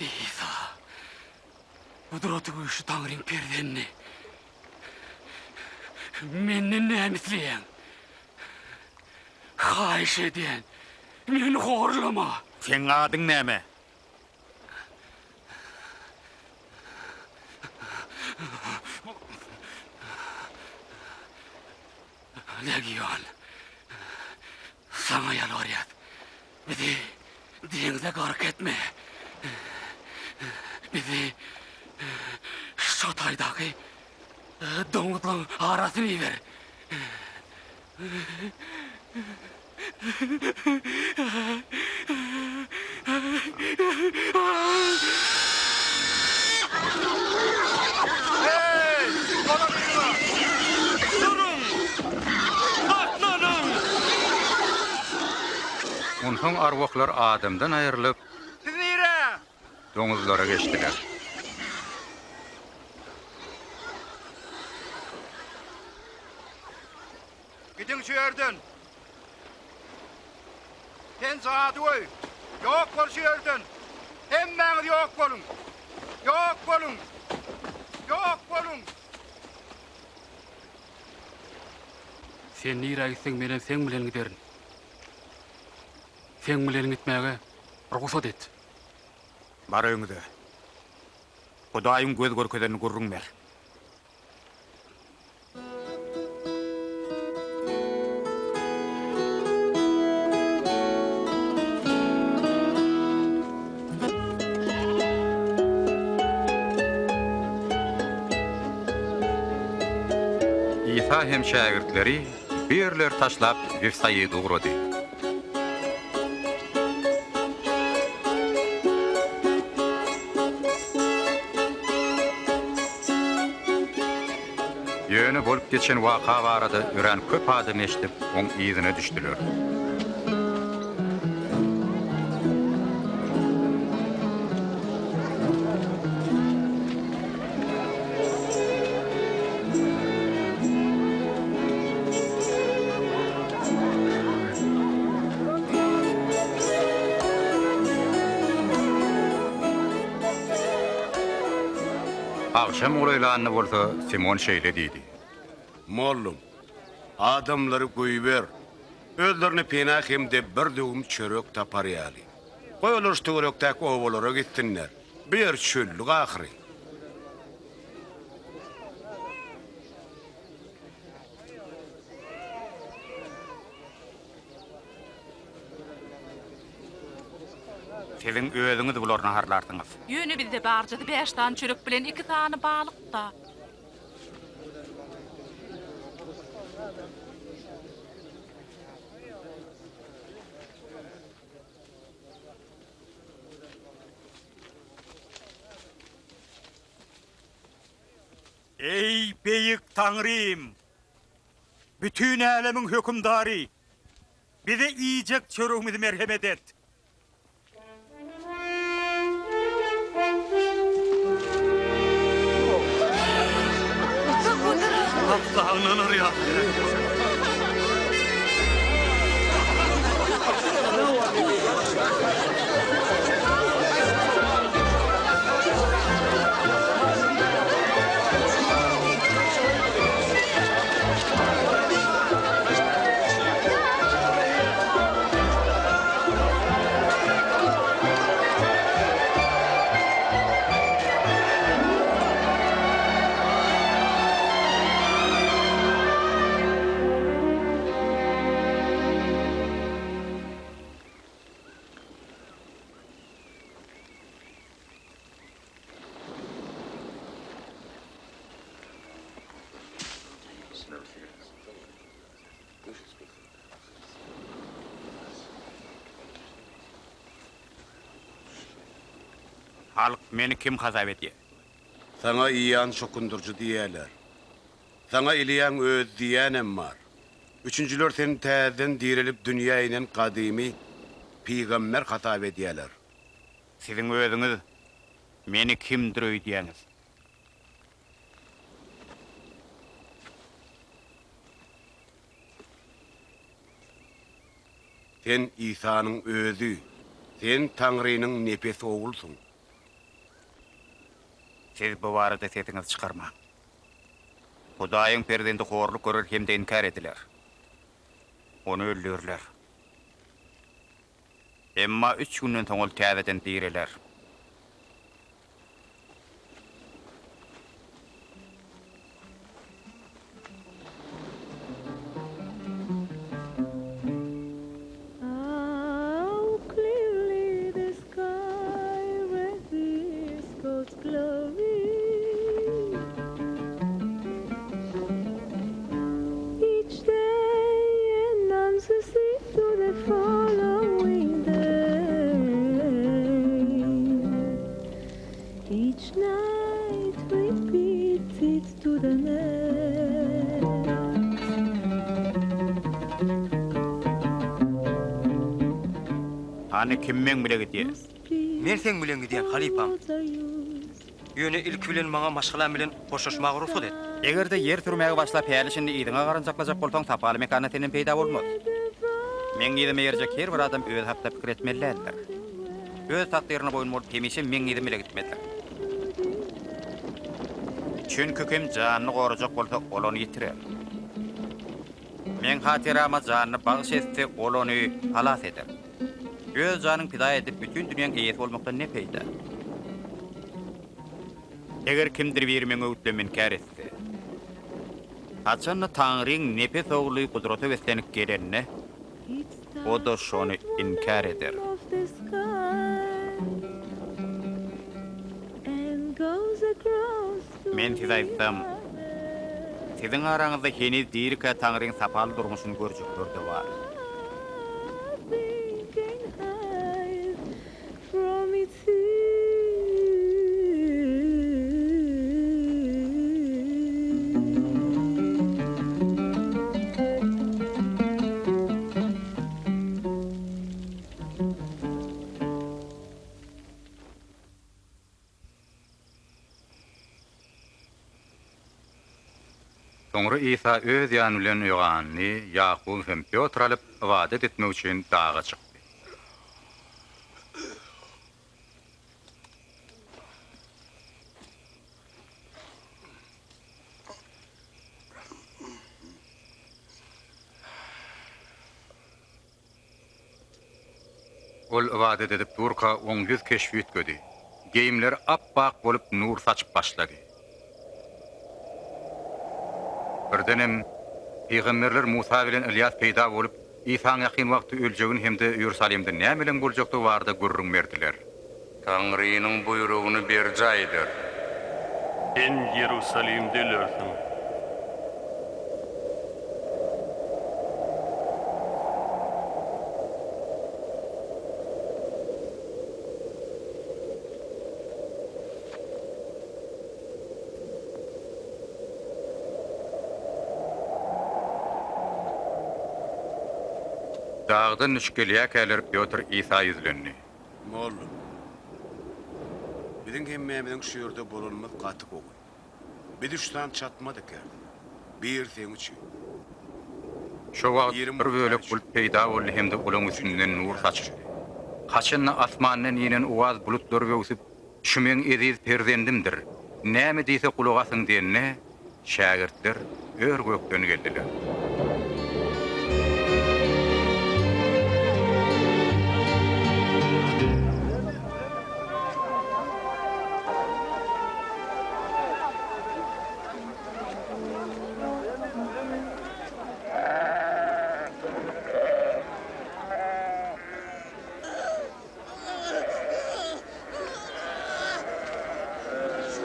Isa, Gudratygüýçli Taňryň perzendi, menden näme isleýäň? Haýyş edýän, meni horlama! Seň adyň näme? Legion, saňa ýalbarýas, bizi deňze gark etme. Bizi şo taýdaky doňuzlaň arasyna iber. Heý, dolandyňyz! Duruň! Saklanyň! Onsoň arwahlar adamdan aýrylyp, Siz nirä? doňuzlara geçdiler. Gidiň şu ýerden! Sen jadygöý! Ýok bol şu ýerden! Hemmäňiz ýok boluň! Ýok boluň! Ýok boluň! Sen nirä gitseň menem seň bilen giderin. Seň bilen gitmäge rugsat et. Bar öýüňize. Hudaýyň göz görkezenini gürrüň ber. Isa hem şägirtleri bu ýerleri taşlap, Wifsaida ugrady. Ýöne bolup geçen waka barada örän köp adam eşidip, oň yzyna düşdüler. Agşam golaýlanda bolsa, Simon şeýle diýdi. Mollum, Adamlary goýber. Özlerine pena hem-de bir döwüm çörek tapar ýaly. Goý olar şu töwerekdäki obalara gitsinler. Bu ýer çöllük ahyry. Siziň özüňiz bulary naharlarsyňyz. Ýöne bizde barjasy bäş sany çörek bilen iki sany balyk-da. Eý, beýik Taňrym! Bütin älemiň hökümdary! Bize iýjek çöregimizi merhemet et! Asla ynanar ýaly däl. Halk meni kim hasap edýär? Saňa Iýan çokundyryjy diýýärler. Saňa Iliýaň özi diýýänem bar. Üçünjiler seni täzeden direlip dünýä inen gadymy pygamber hasap edýärler. Siziň özüňiz meni kimdir öýdýäňiz? Sen Isanyň özi, sen Taňrynyň nepes Oglusyň. Siz bu barada sesiňizi çykarmaň. Hudaýyň perzendi horluk görer hem-de inkär ediler. Ony öldürirler. Emma üç günden soň ol täzeden direler. Hany kim meň bile gidýär? Men seň bilen gidýän, halypam. Ýöne ilki bilen maňa maşgalam bilen hoşlaşmaga rugsat et. Eger-de ýer sürmäge başlap häli-şindi yzyňa garanjaklajak bolsaň, sapaly mekanda senden peýda bolmaz. Meň yzyma eýerjek her bir adam özi hakda pikir etmeli däldir. Öz takdyryna boýun bolup, hemişe meň yzym bile gitmelidir. Çünki kim janyny gorajak bolsa, ol ony ýitirer. Meň hatyrama janyny bagyş etse, ol ony halas eder. Öz janyňy pida edip, bütin dünýäň eýesi bolmakdan ne peýda? Eger kimdir biri meň öwütlerimi inkär etse, haçan-da Taňryň nepes Ogly gudrata beslenip gelende, o-da şony inkär eder. Men size aýtsam, siziň araňyzda heniz dirikä Taňryň sapaly durmuşyny görjekler-de bar. Soňra Isa öz ýany bilen Ýohanny, Ýakuby hem Pýotry alyp, ybadat etmek üçin daga çykdy. Ol ybadat edip durka, oň ýüz keşbi üýtgedi. Geýimleri ap-ak bolup nur saçyp başlady. Birdenem, pygamberler Musa bilen Ylýas peýda bolup, Isaň ýakyn wagtda öljegini hem-de Iýerusalimde nämeleň boljakdygy barada gürrüň berdiler. Taňrynyň buýrugyny berjaý eder. Sen Iýerusalimde ölersiň. Dagdan düşüp gelýärkäler Pýotr Isa ýüzlendi. Mollum, biziň hemmämiziň şu ýerde bolanymyz gaty gowy. Biz üç sany çatma dikerdik. Biri seň üçin. Şo wagt bir bölek bulut peýda boldy hem-de olaň üstünden nur saçyldy. Haçan-da asmandan inen owaz bulutlary böwsüp, Şu meň eziz perzendimdir, näme diýse gulak asyň diýende, şägirtler ör-gökden geldiler.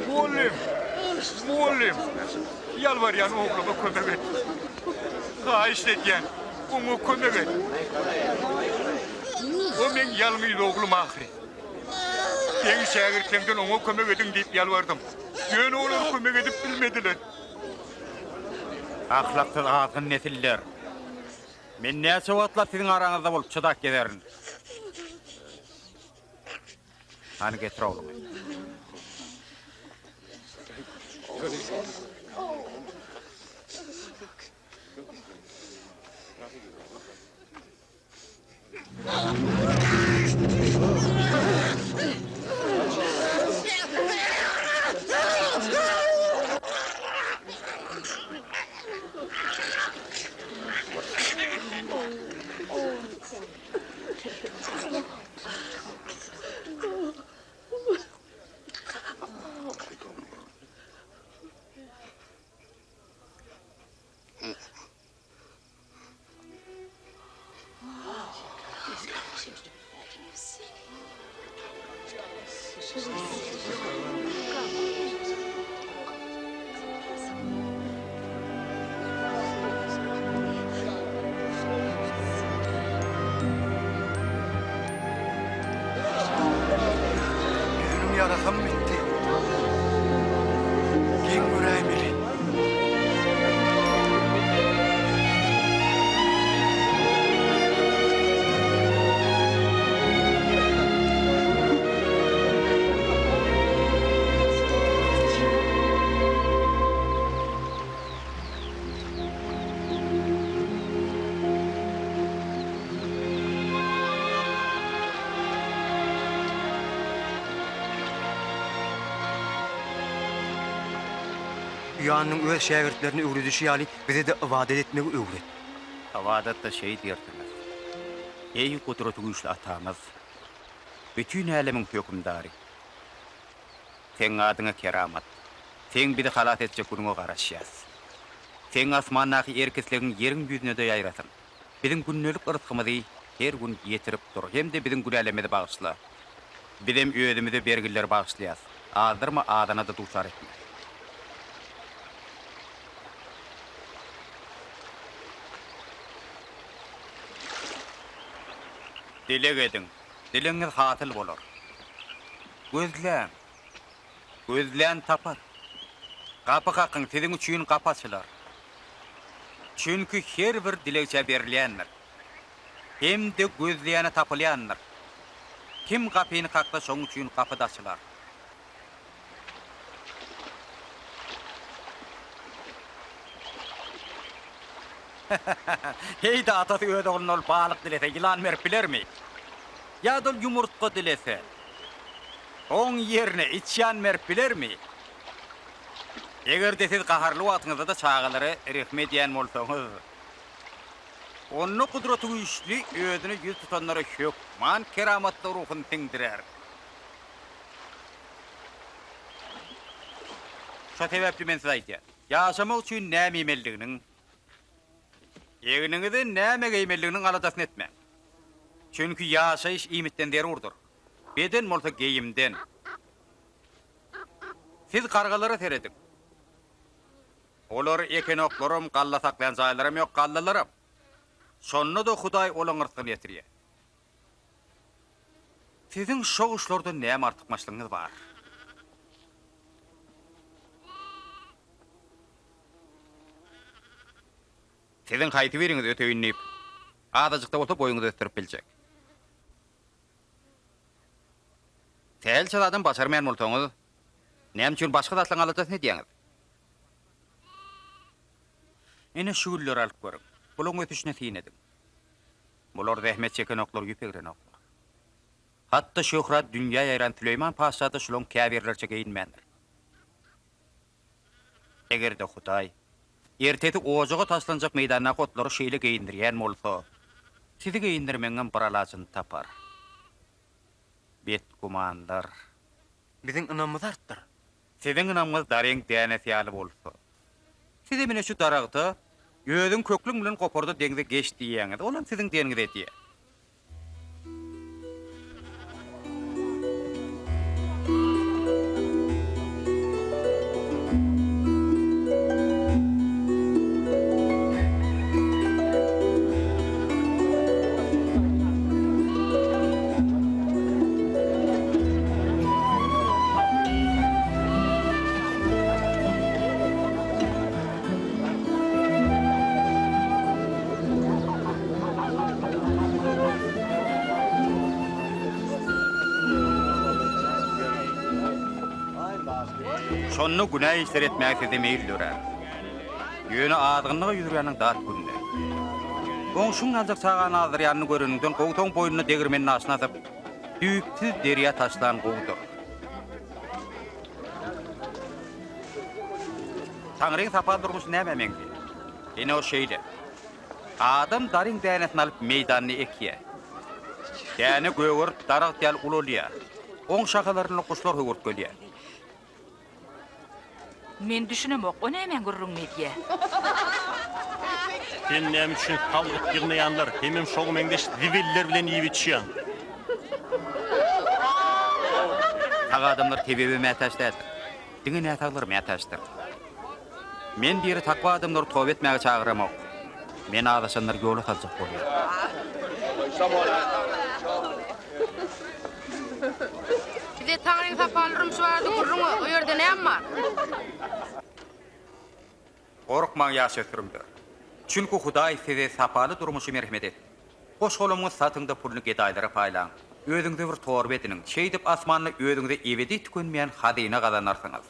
Mugallym! Mugallym! Ýalbarýan ogluma kömek et. Haýyşt edýän, oňa kömek et. O meň ýalňyz oglum ahyry. Seň şägirtleňden oňa kömek ediň diýip ýalbardym. Ýöne olar kömek edip bilmediler. Ahlaksyz azgyn nesiller! Men näçe wagtlap siziň araňyzda bolup çydap gezerin? Hany getir ogluňy. Ýüzüniň ýarasam bitdi. Geň göräýmeli. Ýanynyň öz şägirtlerine öwredişi ýaly, bize-de ybadat etmegi öwret. Ybadatda şeý diýersiňiz, Eý, Gudratygüýçli Atamyz, bütin älemiň Hökümdary! Seň adyňa keramat! Seň bizi halas etjek günüňe garaşýas. Seň asmandaky erk-islegiň ýeriň ýüzüne-de ýaýrasyn. Biziň gündelik yrsgymyzy her gün ýetirip dur hem-de biziň günälerimizi bagyşla. Bizem özümize bergilileri bagyşlaýas. Azdyrma, azana-da duçar etme. Dileg ediň, dilegiňiz hasyl bolar. Gözläň, gözlän tapar. Gapy kakyň, siziň üçin gapy açylar. Çünki her bir dilegçä berilýändir. Hem-de gözleýäne tapylýandyr. Kim gapyny kaksa, şoň üçin gapy-da açylar. Heý-de, atasy öz ogluna ol balyk dilese, ýylan berip bilermi? Ýa-da ol ýumurtga dilese, oň ýerine içýan berip bilermi? Eger-de siz gaharly wagtyňyzda-da çagalara rehim edýän bolsaňyz. Onda Gudratygüýçli Özüne ýüz tutanlara hökman keramatly ruhuny siňdirer. Şo sebäpli men size aýdýan, ýaşamak üçin näme iýmelidiginiň, egniňize näme geýmelidiginiň aladasyny etmäň. Çünki ýaşaýyş iýmitden zerurdyr, beden bolsa geýimden. Siz gargalara serediň. Olar ekenoklaram, galla saklaýan jaýlaram ýok, gallalaram. Şonda-da Hudaý olaň rysgyny ýetirýär. Siziň şo guşlardan näme artykmaçlygyňyz bar? Siziň haýsy biriňiz öteýin diýip, azajyk-da bolsa boýuňyzy ösdürip biljek? Sähelçe zadam başarmaýan bolsaňyz, näme üçin başga zatlaryň aladasyny edýäňiz? Ine, şu gülleri alyp görüň. Bularyň ösüşine syn ediň. Bular zähmet çekenoklar, ýüp egrenoklar. Hatda şöhrat dünýä ýaýran Süleýman patyşa-da şularyň käbirleriçe geýinmändir. Eger-de Hudaý ertesi ojaga taşlanjak meýdandaky otlary şeýle geýindirýän bolsa, sizi geýindirmegiňem bir alajyny tapar. Betgümanlar. Biziň ynamymyzy artdyr. Siziň ynamyňyz daryň dänesi ýaly bolsa, sizem ine şu daragta, Özüň köklüň bilen gopar-da deňze geç diýýäňiz, olam siziň diýeniňizi edýär. Şonda günä işler etmäge sizde meýil dörär. Ýöne azgynlyga ýüz urýanyň dat gününe. Goňşyň aljak çagany azdyrýanyny göreniňden gowsaň boýnuna degirmen daşyny asyp, düýpsüz derýa taşlan gowudyr. Taňryň sapaly durmuşy nämä meňzeýär? Ine o şeýle. Adam daryň dänesini alyp meýdanda ekýär. Däne gögerip daragt ýaly ulalýar. Oň şahalarynda guşlar höwürtgelýär. Men düşünemok, o nämäň gürrüňini edýä? Sen näme üçin salgyt ýygnaýanlar hemem şoňa meňzeş zibiller bilen iýip-içýäň? Sag adamlar tebibe mätäç däldir. Diňe näsaglar mätäçdir. Men diri takwa adamlary toba etmäge çagyramok. Men azaşanlary ýola saljak bolýan. Bize Taňryň sapaly durmuşy barada gürrüň ber, o ýerde näme bar? Gorkmaň, ýaş ösdürimler! Çünki Hudaý size sapaly durmuşy merhemet etdi. Goş-golamyňyzy satyň-da puluny gedaýlara paýlaň. Özüňize bir torba ediniň, şeýdip asmanda özüňize ebedi tükenmeýän hazyna gazanarsyňyz.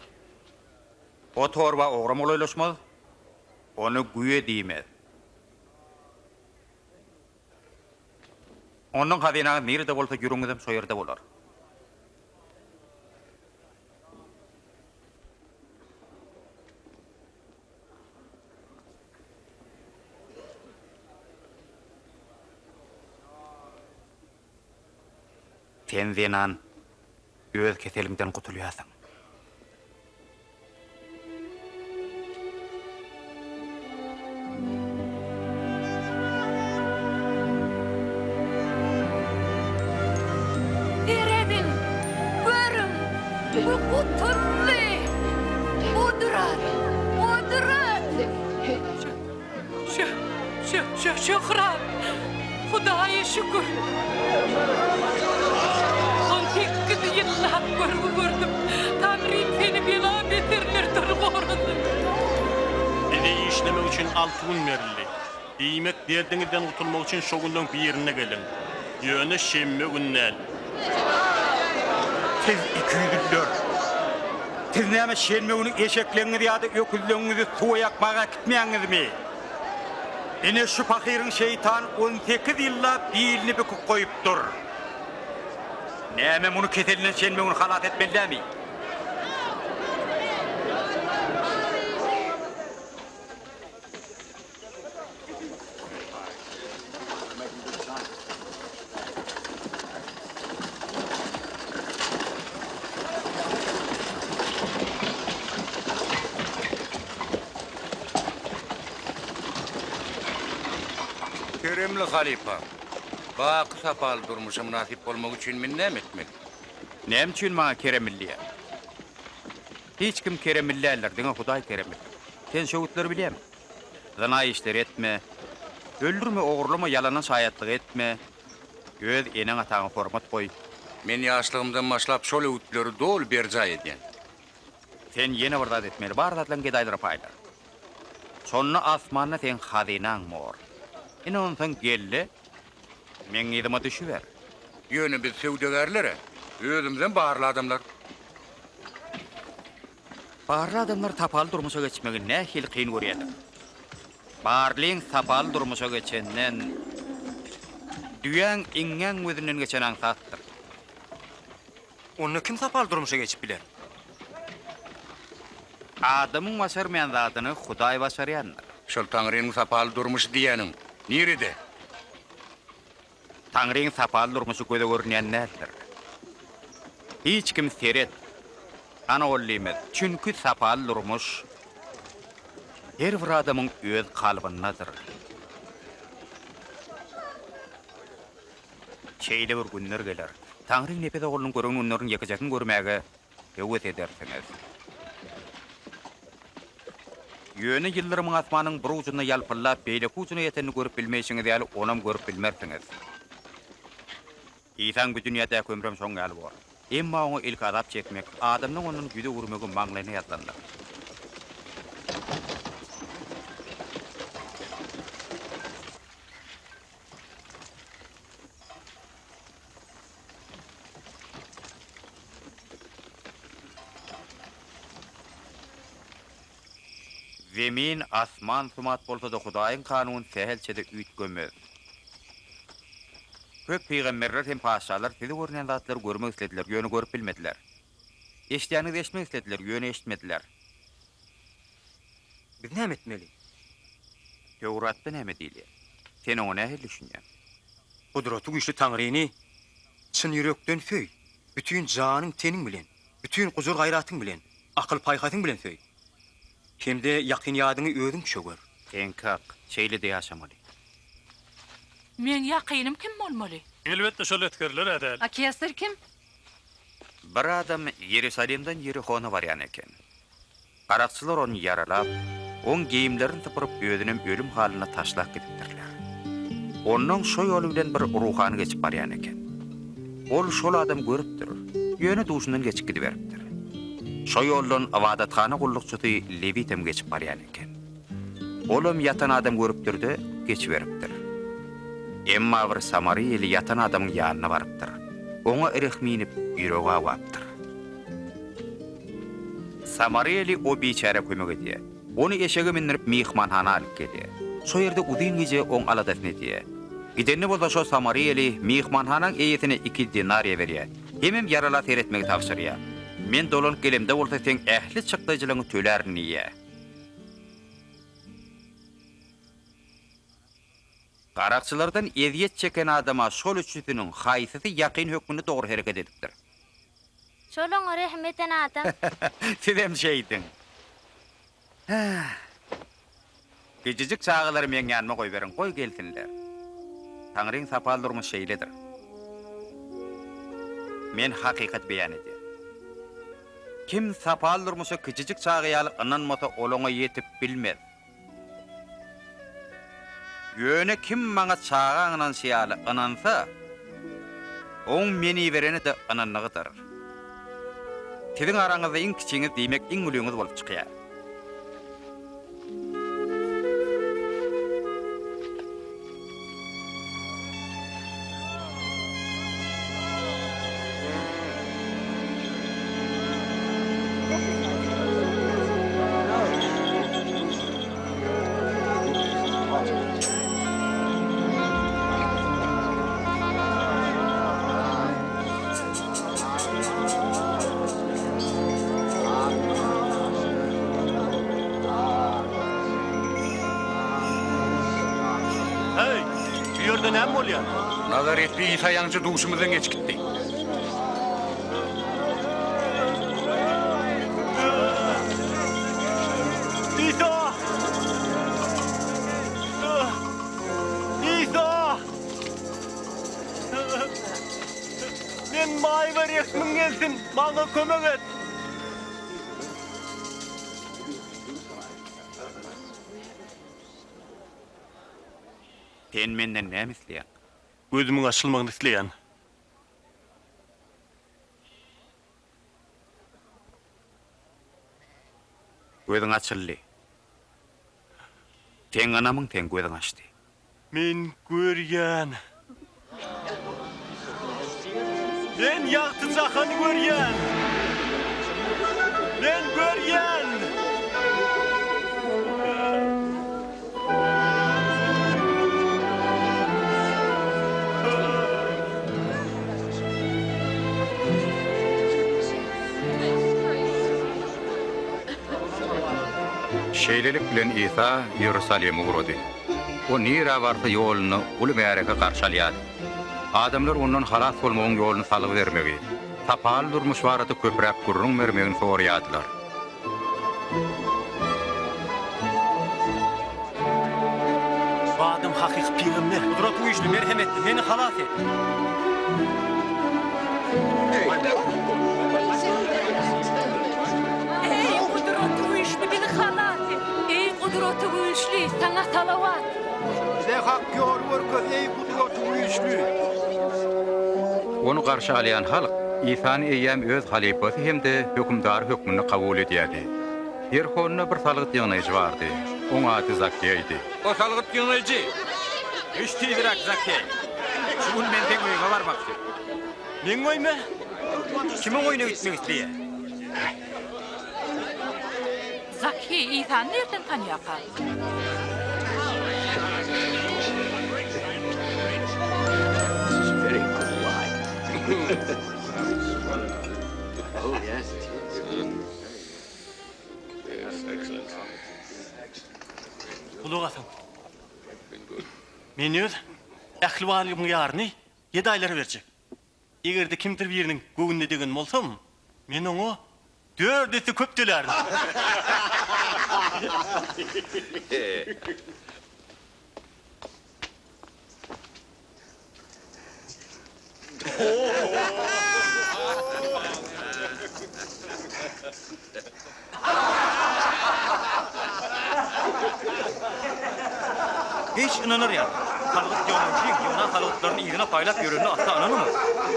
O torba ogram golaýlaşmaz, ony güýe diýmez. Onnoň hazynaňyz nirede bolsa, ýüregiňizem şo ýerde bolar. Sen zenan, öz keseliňden gutulýarsyň. Serediň, görüň, bu gutuldy! Gudrat! Gudrat! Şö-şö-şö-şöhrat! Hudaýa şükür! 18 ýyllap görgi gördüm. Taňrym seni bela-beterlerden gorasyn. Bize işlemek üçin alty gün berildi. Diýmek, derdiňizden gutulmak üçin şo günleň birinde geliň. Ýöne şenbe gün däl. Siz ikiýüzlüler! Siz näme şenbe güni eşekleňizi ýa-da öküzleňizi suwa ýakmaga äkitmeýäňizmi? Ine şu pahyryň şeýtan 18 ýyllap bilini büküp goýupdyr. Näme muny keselinden şenbe güni halas etmeli dämi? Keremli halypam, baky sapaly durmuşa mynasyp bolmak üçin men näme etmeli? Näme üçin maňa keremli diýýäň? Hiç kim keremli däldir, diňe Hudaý keremlidir. Sen şu öwütleri bilýäňmi? Zyna işleri etme, öldürme, ogurlama, ýalana şaýatlyk etme, öz eneň-ataňa hormat goý. Men ýaşlygymdan başlap şol öwütleri doly berjaý edýän. Sen ýene bir zat etmeli, bar zatlaryňy gedaýlara paýla. Şonda asmanda seň hazynaň bor. Ine onsoň gel-de, meň yzyma düşüber. Ýöne biz söwdagärler-ä, özümizem barly adamlar. Barly adamlar sapaly durmuşa geçmegi nähili kyn görýärler. Barlyň sapaly durmuşa geçenden, düýäň iňňäň gözünden geçeni aňsatdyr. Onda kim sapaly durmuşa geçip biler? Adamyň başarmaýan zadyny Hudaý başarýandyr. Şol Taňrynyň sapaly durmuşy diýýäniň nirede? Taňryň sapaly durmuşy göze görünýän däldir. Hiç kim seret, ana ol diýmez, çünki sapaly durmuş her bir adamyň öz kalbyndadyr. Şeýle bir günler geler, Taňryň nepes oglunyň gören günleriniň ýekejesini görmäge höwes edersiňiz. Ýöne ýyldyrymyň asmanyň bir ujunda ýalpyldap, beýleki ujuna ýetenini görüp bilmeýşiňiz ýaly, onam görüp bilmersiňiz. Isaň bu dünýädäki ömrem şoň ýaly bor. Emma oňa ilki azap çekmek, adamlaň ondan ýüz öwürmegi maňlaýyna ýazylandyr. Zemin, asman sumat bolsa-da, Hudaýyň kanuny sähelçe-de üýtgemez. Köp pygamberler hem patyşalar size görünýän zatlary görmek islediler, ýöne görüp bilmediler. Eşidýäniňizi eşitmek islediler, ýöne eşitmediler. Biz näme etmeli? Töwratda näme diýilýär? Sen oňa nähili düşünýäň? Gudraty güýçli Taňryny çyn ýürekden söý, bütin janyň-teniň bilen, bütin gujur-gaýratyň bilen, akyl-paýhasyň bilen söý. Hem-de ýakyn-ýadyňy özüňçe gör. Seňki hak, şeýle-de ýaşamaly. Meň ýakynym kim bolmaly? Elbetde şol esgerler-ä däl. A kesar kim? Bir adam Ýerusalimden Ýerihona barýan eken. Garakçylar ony ýaralap, oň geýimlerini sypyryp, özünem ölüm halyna taşlap gidipdirler. Onnoň şo ýoly bilen bir ruhany geçip barýan eken. Ol şol adamy görüpdir, ýöne duşundan geçip gidiberipdir. Şo ýoldan ybadathana gullukçysy Lewitem geçip barýan eken. Olam ýatan adamy görüpdir-de, geçiberipdir. Emma bir samariýaly ýatan adamyň ýanyna barypdyr. Oňa rehmi inip, ýüregi awapdyr. Samariýaly o biçärä kömek edýär. Ony eşege mündürip myhmanhana alyp gelýär. Şo ýerde uzyn gije oň aladasyny edýär. Gidende bolsa şo samariýaly myhmanhanaň eýesine iki denariýa berýär. Hemem ýarala seretmegi tabşyrýar. Men dolanyp gelemde bolsa seň ähli çykdajylaňy tölärin diýýär. Garakçylardan ezýet çeken adama şol üçüsiniň haýsysy ýakyn hökmünde dogry hereket edipdir? Şol oňa rehim eden adam. Sizem şeýdiň. Kiçijik çagalary meň ýanyma goýberiň, goý gelsinler. Taňryň sapaly durmuş şeýledir. Men hakykaty beýan edýän. Kim sapaly durmuşa kiçijik çaga ýaly ynanmasa, ol oňa ýetip bilmez. Ýöne kim maňa çaga ynanşy ýaly ynansa, oň meni iberene-de ynandygydyr. Siziň araňyzda iň kiçiňiz, diýmek, iň ulyňyz bolup çykýar. Heý, bu ýerde näme bolýar? Nazaretli Isa ýaňja duşumyzdan geçip gitdi. Isa! Isa! rehmiň gelsin, maňa kömek et! Sen menden näme isleýäň? Gözümiň açylmagyny isleýän. Gözüň açyldy. Seň ynamyň seň gözüňi açdy. Men görýän. Men ýagty jahany görýän. Men görýän. Şeýlelik bilen Isa Iýerusalime ugrady. O nirä barsa ýolunda uly märeke garşy alýardy. Adamlar ondan halas bolmagyň ýoluny salgy bermegi, sapaly durmuş barada köpräk gürrüň bermegini soraýardylar. Bu adam hakyky pygamber. Gudratygüýçli, merhemetli, meni halas et! Eý, Gudratygüýçli, bizi halas et! Eý, Gudratygüýçli, Saňa salawat! Bize hak ýoly görkez, eý, Gudratygüýçli! Ony garşy alýan halk Isany eýýäm öz halypasy hem-de hökümdary hökmünde kabul edýärdi. Ýerihonda bir salgyt ýygnaýjy bardy. Oň ady Zakkeýdi. O salgyt ýygnaýjy! Düş tizräk, Zakkeý! Şu gün men seň öýüňe barmakçy. Meň öýüme? Kimiň öýüne gitmek isleýär? Zakkeý Isany nirden tanýarka? Gulak asyň. Men öz ähli baýlygymyň ýaryny gedaýlara berjek. Eger-de kimdir biriniň göwnüne degen bolsam, men oňa dört esse köp tölärin. Hiç ynanar ýaly. Salgyt ýygnaýjyň ýygnan salgytlaryny yzyna paýlap ýörenine asla ynanamok.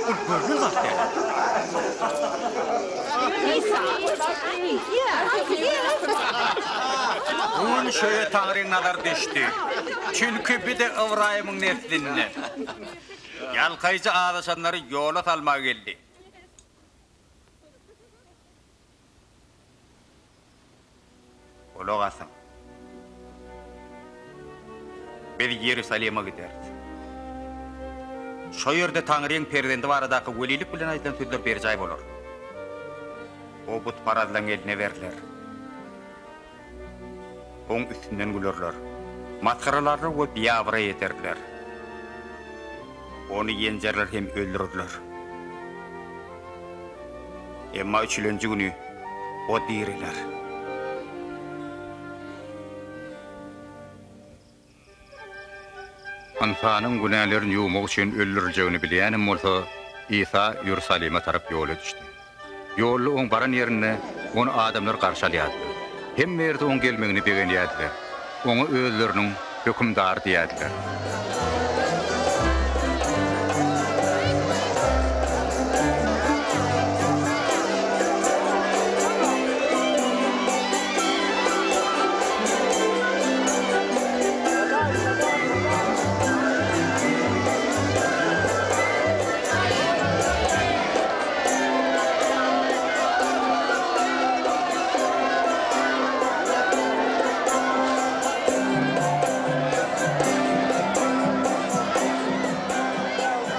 Ol görnen zat däl. Bu gün şöýe Taňryň nazary düşdi. Çünki bir-de Ybraýymyň neslinden. Ýalkaýjy azaşanlary ýola salmaga geldi. Gulak asyň. Biz Iýerusalime gideris. Şo ýerde Taňryň perzendi baradaky welilik bilen aýdylan sözler berjaý bolar. O butparazlaryň eline berler. Oň üstünden gülerler, masgaralarlar we biabraý ederler. Ony ýenjerler hem öldürerler. Emma üçülenji güni O diriler. Ynsanyň günälerini ýuwmak üçin öldüriljegini bilýänem bolsa, Isa Iýerusalime tarap ýola düşdi. Ýolda oň baran ýerinde ony adamlar garşy alýardylar. Hemme ýerde oň gelmegine begenýärdiler. Oňa özleriniň hökümdary diýýärdiler.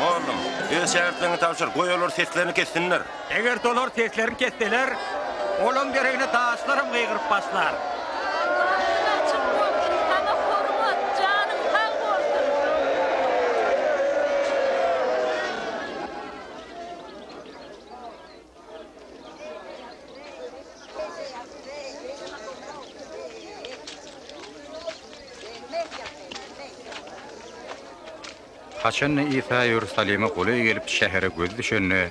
Mollum, öz şägirtleriňe tabşyr, goý olar seslerini kessinler. Eger-de olar seslerini kesseler, olaň deregine daşlaram gygyryp başlar. Bagtyň açyk bolsun, saňa hormat, janyň sag bolsun! Haçan-da Isa Iýerusalime golaý gelip, şähere gözi düşende.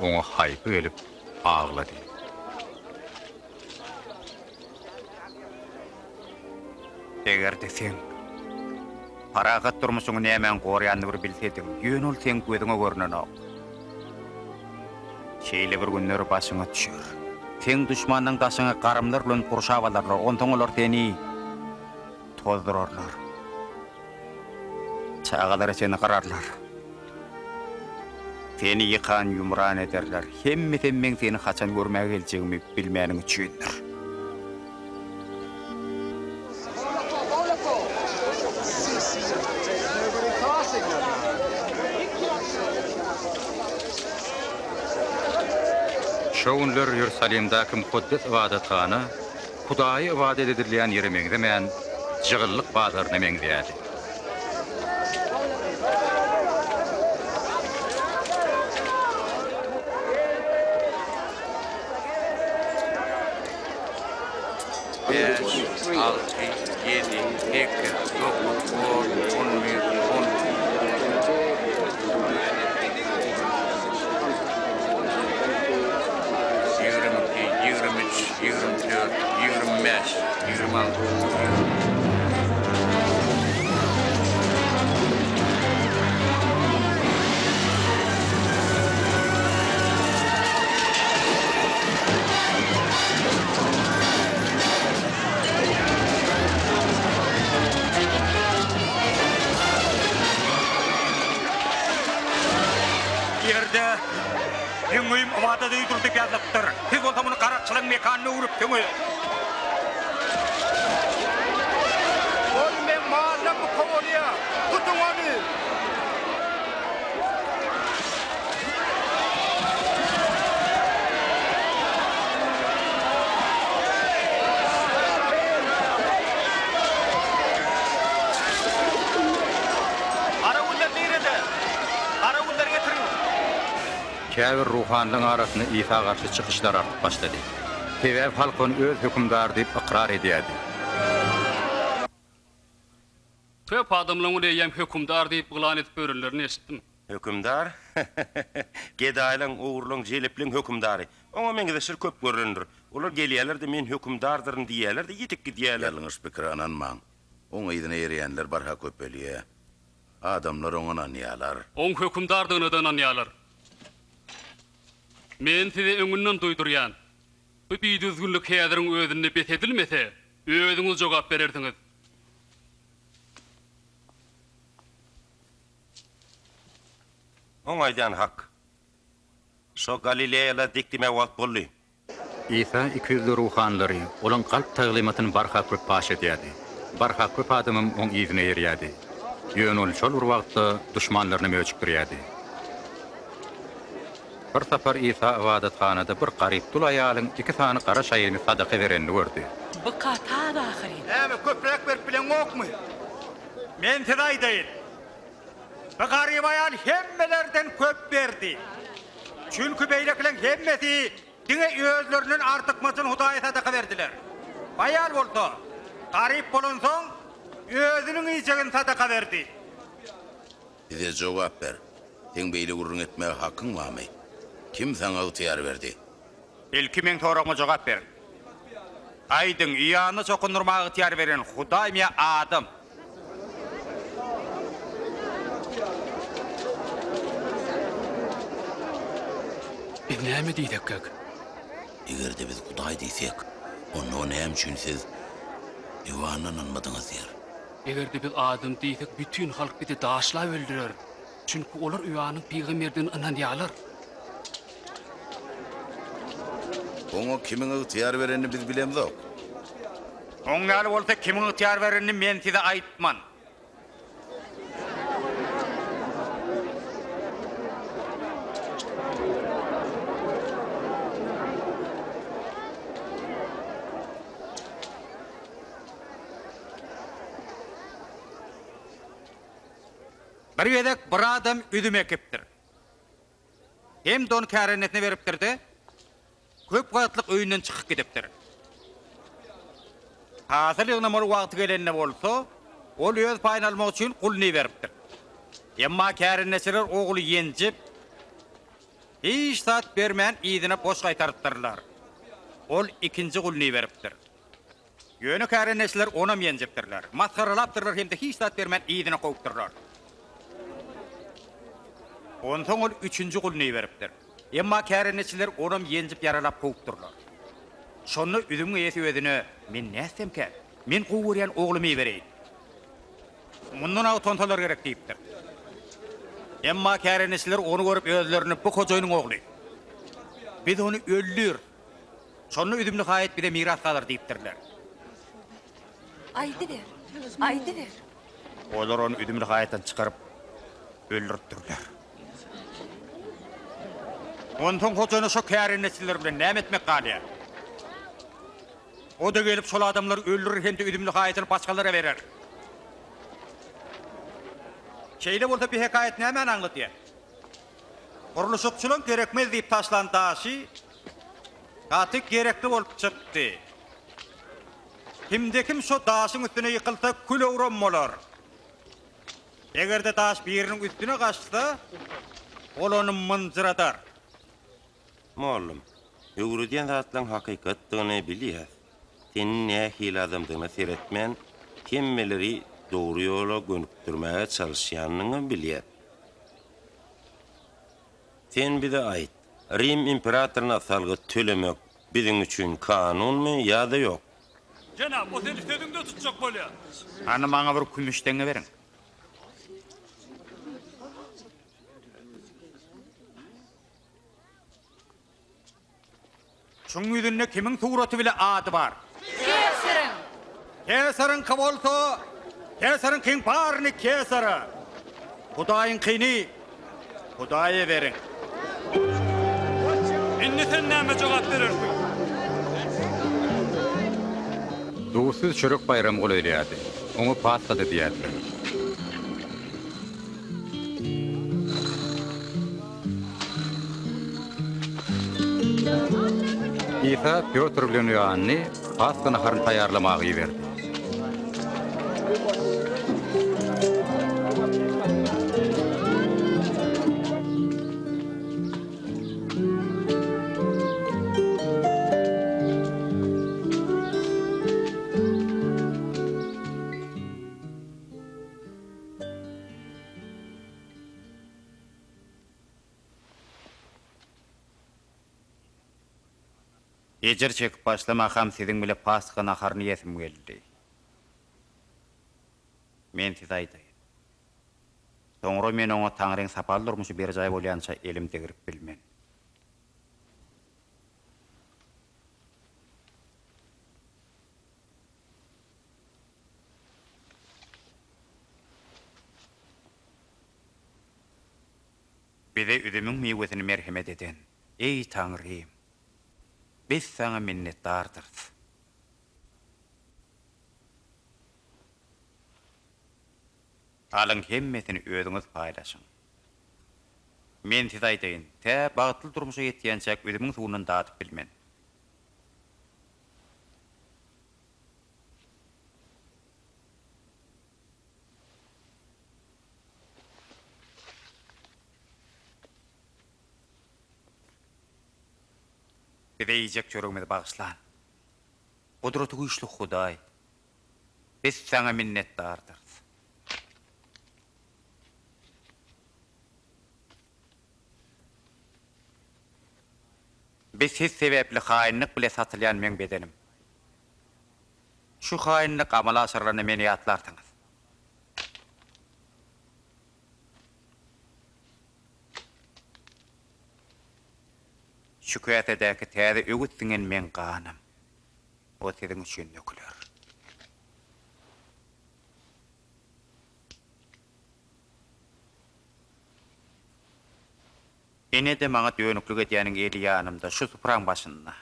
oňa haýpy gelip, aglady. Eger-de seň parahat durmuşyňy nämäň gorýanyny bir bilsediň, ýöne ol seň gözüňe görnenok. Şeýle bir günler başyňa düşer. Seň duşmanyň daşyňy garymlar bilen gurşap alarlar, onsoň olar seni tozdurarlar. Çagalara seni gyrarlar. Seni ýykan-ýumran ederler. Hemmesem meň seni haçan görmäge geljegimi bilmäniň üçindir. Şo günler Iýerusalimdäki mukaddes ybadathana Hudaýa ybadat edilýän ýere meňzemän, jygyllyk bazaryna meňzeýärdi. Bäş, alty, ýedi, sekiz, dokuz, on, on bir, on iki. 22, 23, 24, 25, 26, 27. Ýerde Meň öýüm ybadat öýüdir diýip ýazylypdyr. Siz bolsa muny garakçylaryň mekanyna öwrüpsiňiz. Ol meň malym kowalýar. Tutuň ony! Garawullar nirede? Garawullary getiriň! Käbir ruhanylaryň arasynda Isa garşy çykyşlar artyp başlady. Sebäbi halk ony öz hökümdary diýip ykrar edýärdi. Köp adamlaryň ony eýýäm hökümdar diýip yglan edip ýörenlerini eşitdim. Hökümdar? Gedaýlaň, ogurlaň, jelepliň hökümdary. Oňa meňzeşler köp görlendir. Olar gelýärler-de, men hökümdardyryn diýýärler-de, ýitip gidýärler. Ýalňyş pikire ynanmaň. Oň yzyna ereýänler barha köpelýär. Adamlar oňa ynanýarlar. Oň hökümdardygyna-da ynanýarlar. Men size öňünden duýdurýan, bu bidüzgünlik häziriň özünde bes edilmese, özüňiz jogap berersiňiz. Oň aýdýany hak. Şo Galileýala dik diýmäge wagt boldy. Isa ikiýüzli ruhanylary, olaň galp taglymatyny barha köp paş edýärdi. Barha köp adamam oň yzyna eýerýärdi. Ýöne ol şol bir wagtda duşmanlarynam öjükdirýärdi. Bir sapar Isa ybadathanada bir garyp dul aýalyň iki sany gara şaýyny sadaka berenini gördi. Bu gaty az ahyryn. Näme, köpräk berip bileňokmy? Men size aýdaýyn, bu garyp aýal hemmelerden köp berdi. Çünki beýlekileň hemmesi diňe özlerinden artykmaçyny Hudaýa sadaka berdiler. Bu aýal bolsa, garyp bolansoň, özüniň iýjegini sadaka berdi. Bize jogap ber. Seň beýle gürrüň etmäge hakyň barmy? Kim saňa ygtyýar berdi? Ilki meň soragyma jogap beriň. Aýdyň, Iýany çokundyrmaga ygtyýar beren Hudaýmy ýa adam? Biz näme diýsekkäk? Eger-de biz Hudaý diýsek, onda o näme üçin siz Iwana ynanmadyňyz diýer. Eger-de biz adam diýsek, bütin halk bizi daşlap öldürer. Çünki olar Ionyň pygamberdigine ynanýarlar. Oňa kimiň ygtyýar berenini biz bilemzok. Oň ýaly bolsa kimiň ygtyýar berenini men size aýtman. Bir gezek bir adam üzüm ekipdir. Hem-de ony kärendesinä beripdir-de, köp wagtlyk öýünden çykyp gidipdir. Hasyl ýygnamaly wagty gelende bolsa, ol öz paýyny almak üçin guluny iberipdir. Emma kärendeçiler ogly ýenjip. Hiç zat bermän yzyna boş gaýtarypdyrlar. Ol ikinji guluny iberipdir. Ýöne kärendeçiler onam ýenjipdirler, masgaralapdyrlar hem-de hiç zat bermän yzyna kowupdyrlar. Onsoň ol üçünji guluny iberipdir. Emma kärendeçiler onam ýenjip ýaralap kowupdyrlar. Şonda üzümiň eýesi özüne, Men nätsemkäm? Men gowy görýän oglumy ibereýin. Mundan-a utansalar gerek diýipdir. Emma kärendeçiler ony görüp özlerini, Bu hojaýynyň ogly. Biz ony öldüris. Şonda üzümli haýat bize miras galar diýipdirler. Aýdyber, aýdyber. Olar ony üzümli haýatdan çykaryp, öldüripdirler. Onsoň hojana şo kärendeçiler bilen näme etmek galýar? O-da gelip şol adamlary öldürer hem-de üzümli haýatyny başgalara berer. Şeýle bolsa bu hekaýat nämäni aňladýar? Gurluşykçylaryň gerekmez diýip taşlan daşy gaty gerekli bolup çykdy. Kimde-kim şo daşyň üstüne ýykylsa kül-owram bolar. Eger-de daş biriniň üstüne gaçsa, ol ony mynjyradar. Mollum, öwredýän zatlaň hakykatdygyny bilýäs. Sen nähili adamdygyna seretmän, hemmeleri dogry ýola gönükdirmäge çalyşýanyňam bilýäs. Sen bize aýt, Rim imperatoryna salgyt tölemek biziň üçin kanunmy ýa-da ýok? Jenap, o seni sözüňde tutjak bolýar. Hany maňa bir kümüş teňňe beriň. Şuň ýüzünde kimiň suraty bile ady bar? Kesaryň! Kesaryňky bolsa, kesaryňkyň baryny kesara, Hudaýyňkyny Hudaýa beriň. Indi sen näme jogap berersiň? Duzsuz çörek baýramy golaýlaýardy. Oňa Pasha-da diýerdiler. Isa Pýotr bilen Ioanny Pasha naharyny taýýarlamaga iberdi. Ejir çekip başlamakam siziň bile Pasha naharyny iýesim geldi. Men size aýdaýyn. Soňra men oňa Taňryň sapaly durmuşy berjaý bolýança elim degrip bilmen. Bize üzümiň miwesini merhemet eden, eý, Taňrym, biz Saňa minnetdardyrys. Alyň hemmesini özüňiz paýlaşyň. Men size aýdaýyn, tä bagtly durmuşa ýetýänçäk üzümiň suwundan dadyp bilmen. Bize iýjek çöregimizi bagyşlan, Gudratygüýçli Hudaý, biz Saňa minnetdardyrys. Bi siz sebäpli haýynlyk bile satylýan meň bedenim. Şu haýynlyk amala aşyrylanda meni ýatlarsyňyz. Şu käsedäki täze öwüt siňen meň ganym. O siziň üçin döküler. Ine-de maňa dönüklik edýäniň eli ýanymda, şu supraň başynda.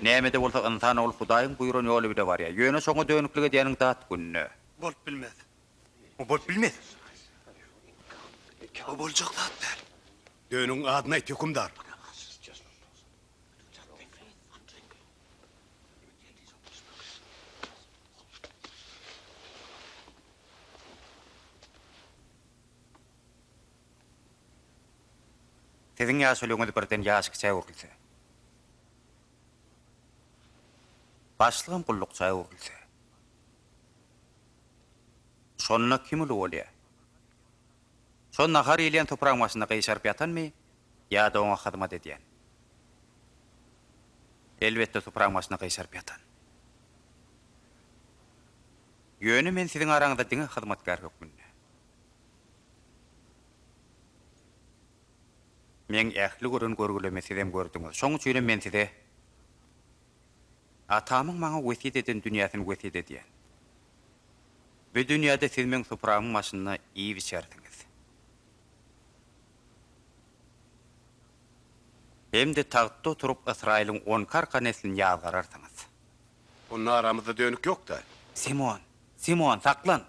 Näme-de bolsa ynsan ogly Hudaýyň buýran ýoly bile barýar. Ýöne şoňa dönüklik edýäniň dat gününe. Bolup bilmez. Bu bolup bilmez. Bu boljak zat däl. Dönügiň adyny aýt, hökümdar. Siziň ýaşulyňyz birden ýaş kiçä öwrülse. Başlygam gullukça öwrülse. Şonda kim uly bolýar? Şo nahar iýilýän topragyň başynda gyşaryp ýatanmy ýa-da oňa hyzmat edýän? Elbetde topragyň başynda gyşaryp ýatan. Ýöne men siziň araňyzda diňe hyzmatkär hökmünde. Meň ähli gören görgülerimi sizem gördüňiz. Şoň üçinem men size Atamyň maňa wesýet eden dünýäsini wesýet edýän. Bu dünýäde siz meň supramyň başynda iýip-içersiňiz. Hem-de tagtda oturyp Ysraýylyň on iki arka neslini ýazgararsyňyz. Onda aramyzda dönük ýok-da. Simon, Simon, saklan!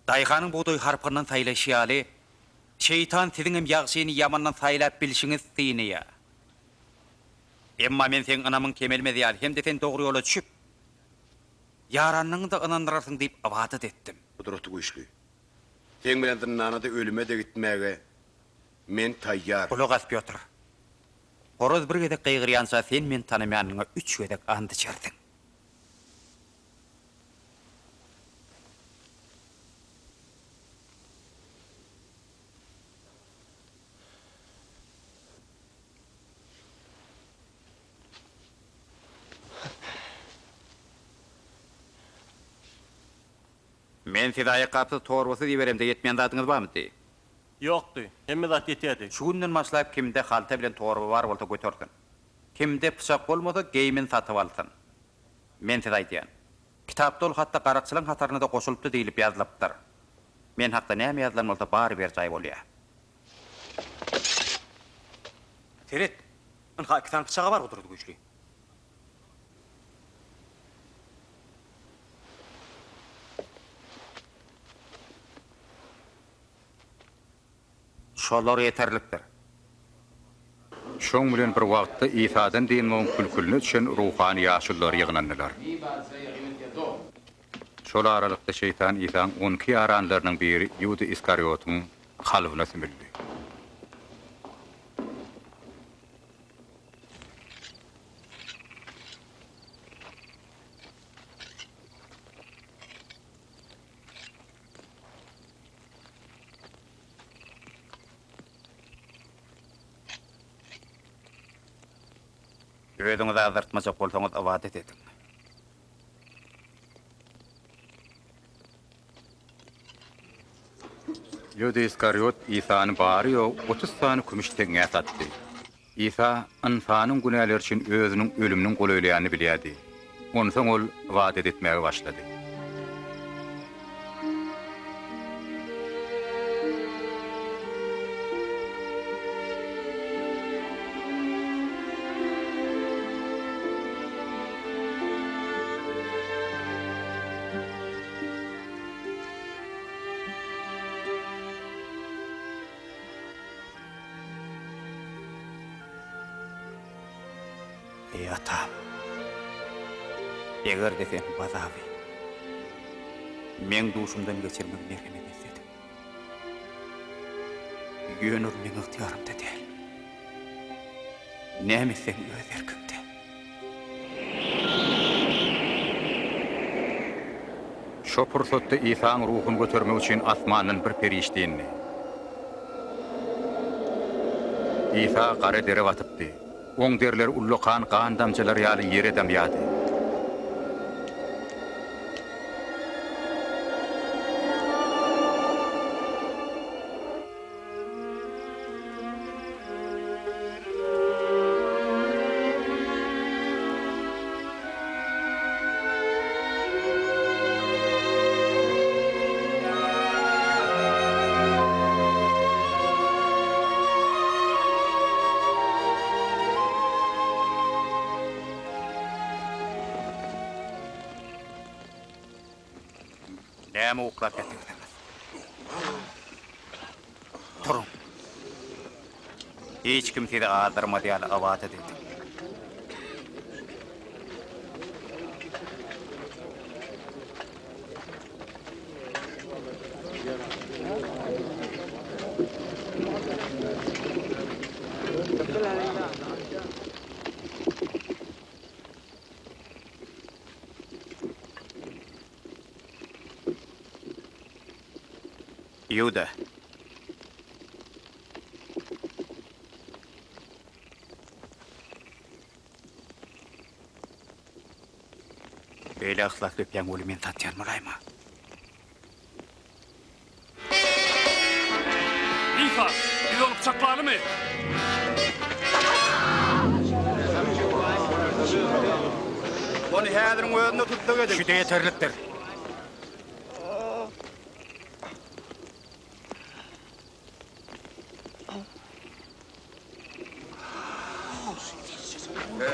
Daýhanyň bugdaýy harpygyndan saýlaýşy ýaly, şeýtan siziňem ýagşyny ýamandan saýlap bilşiňizi synaýar. Emma men seň ynamyň kemelmez ýaly hem-de sen dogry ýola düşüp, ýaranyňy-da ynandyrarsyň diýip ybadat etdim. Gudratygüýçli, seň bilen zyndana-da, ölüme-de gitmäge men taýýar. Gulak as, Pýotr. Horaz bir gezek gygyrýança sen meni tanamaýanyňa üç gezek ant içersiň. Men size aýakgapsyz, torbasyz iberemde ýetmeýän zadyňyz barmydy? Ýokdy. Hemme zat ýetýärdi. Şu günden başlap kimde halta bilen torba bar bolsa götersin. Kimde pyçak bolmasa geýimini satyp alsyn. Men size aýdýan. Kitapda ol hatda garakçylaň hataryna-da goşulypdy diýlip ýazylypdyr. Men hakda näme ýazylan bolsa bary berjaý bolýar. Seret, ynha iki sany pyçag-a bar gudraty güýçli. Şolar ýeterlikdir. Şoň bilen bir wagtda Isadan dynmagyň külküline düşen ruhany ýaşulular ýygnandylar. Şol aralykda şeýtan Isaň on iki ýaranlarynyň biri Iuda Iskariotyň kalbyna sümüldi. Özüňizi azdyrtmajak bolsaňyz ybadat ediň. Iuda Iskariot Isany bary-ýogy 30 sany kümüş teňňä satdy. Isa ynsanyň günäleri üçin özüniň ölüminiň golaýlaýanyny bilýärdi. Onsoň ol ybadat etmäge başlady. Eý, Atam! Eger-de Sen bu azaby meň duşumdan geçirmegi merhemet etsediň. Ýöne ol meň ygtyýarymda däl. Näme etseň öz erkiňde. Şo pursatda Isaň ruhuny götermek üçin asmandan bir perişde indi. Isa gara dere batypdy. Oň derleri ullakan gan damjalary ýaly ýere damýardy. Näme uklap ýatyrsyňyz? Turuň. Hiç kim sizi azdyrmaz ýaly ybadat ediň. Iuda. Beýle yhlasly öpýäň weli men satýan bolaýma. Isa, biz ony pyçaklalymy? Ony häziriň özünde tussag ediň. Şüde ýeterlikdir.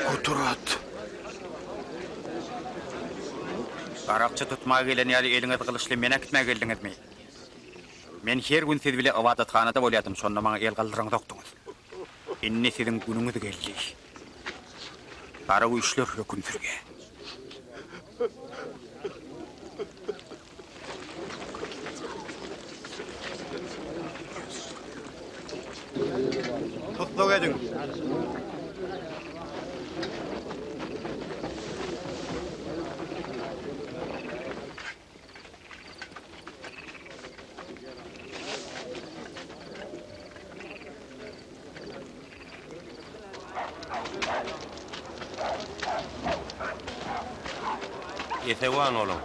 Gudrat! Garakçy tutmaga gelen ýaly eliňiz gylyçly meni äkitmäge geldiňizmi? Men her gün siz bile ybadathanada bolýardym, şonda maňa el galdyraňzokdyňyz. Indi siziň günüňiz geldi. Gara güýçler höküm sürýär. Tussag ediň! Esewan boluň!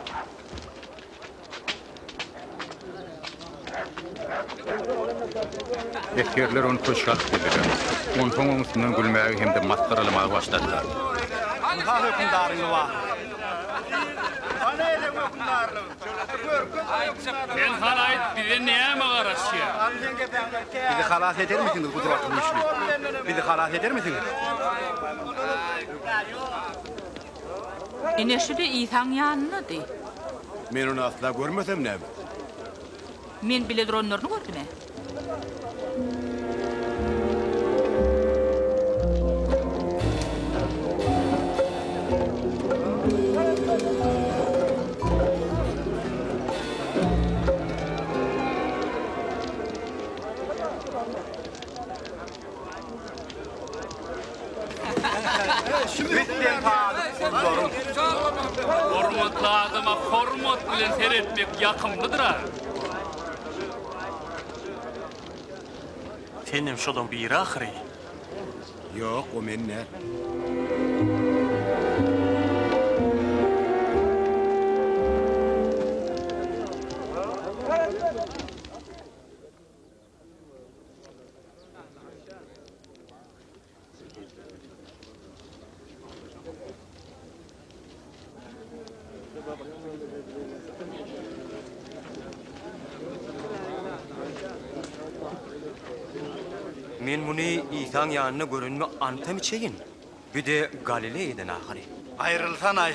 Esgerler ony köşge alyp geldiler. Onsoň oň üstünden gülmäge hem-de masgaralamaga başladylar. Ynha hökümdaryň lybasy. Hany eleň hökümdarlygyň? Sen hany aýt, bize näme garaşýar? Bizi halas edermisiňiz, Gudratly Güýçli? Bizi halas edermisiňiz? Ine şu-da Isaň ýanyndady. Men ony asla görmesem näme? Men bile duranlaryny gördüm-ä. Hormatly adama hormat bilen seretmek ýakymlydyr-a. Senem şolaň biri ahyry. Ýok, o men däl. Men muny Isaň ýanynda görenime antam içeýin. Bi-de Galileýadan ahyry. Aýrylsanaý.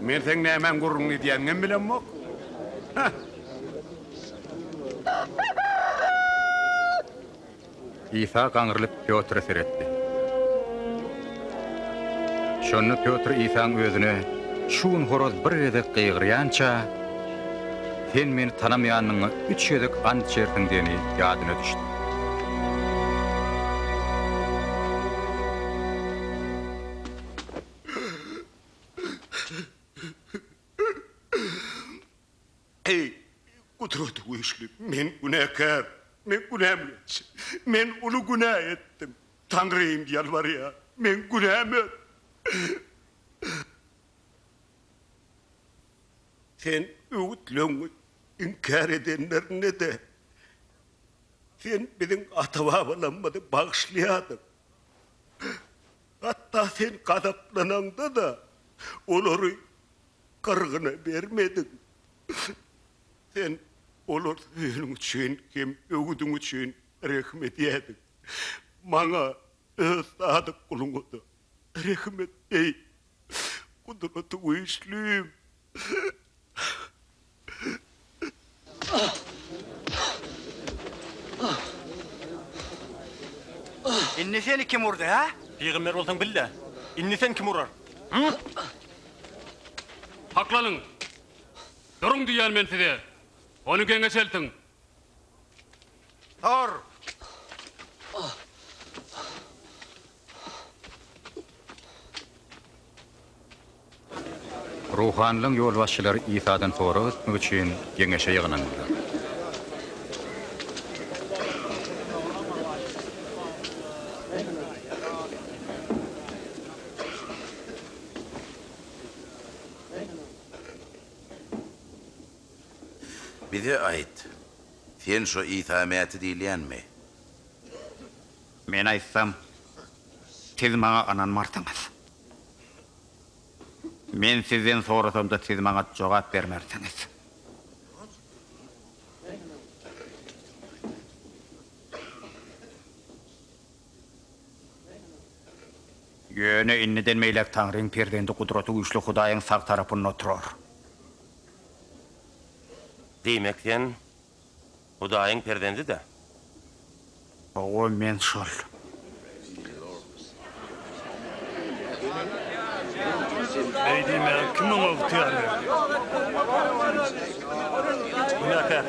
Men seň nämäň gürrüňini edýäniňem bilemok. Heh. Isa gaňrylyp Pýotra seretdi. Şonda Pýotr Isaň özüne, Şu gün horaz bir gezek gygyrýança, sen Meni tanamaýanyňa üç gezek ant içersiň diýeni ýadyna düşdi. Eý, Gudraty Güýçli, men günäkär, men günämi geç. Men uly günä etdim. Taňrym, ýalbarýan, meň günämi öt. Sen öwütleňňi inkär edenlerinde-de, Sen biziň ata-babalarymyzy bagyşlaýardyň. Hatda Sen gazaplanaňda-da, olary gyrgyna bermediň. Sen olar söýeniň üçin hem öwüdiň üçin rehim edýärdiň. Maňa, öz sadyk guluňa-da rehim et, eý, Gudraty Güýçlim! Indi seni kim urdy, hä? Pygamber bolsaň bil-de, indi seni kim urar? Hü? Saklanyň! Duruň diýýän men size! Ony geňeş eltiň! Dur! Ruhanylaryň ýolbaşçylary Isadan sorag etmek üçin geňeşe ýygnandylar. Bize aýt, sen şo Isa Mäti diýilýänmi? Men aýtsam, siz maňa ynanmarsyňyz. Men sizden sorasam-da, siz maňa jogap bermersiňiz. Ýöne indiden beýläk Taňryň perzendi Gudraty güýçli Hudaýyň sag tarapynda oturar. Diýmek, sen Hudaýyň perzendi-dä? Hawa, men şol. Beý diýmäge kim oňa ygtyýar berdi? Günäkär.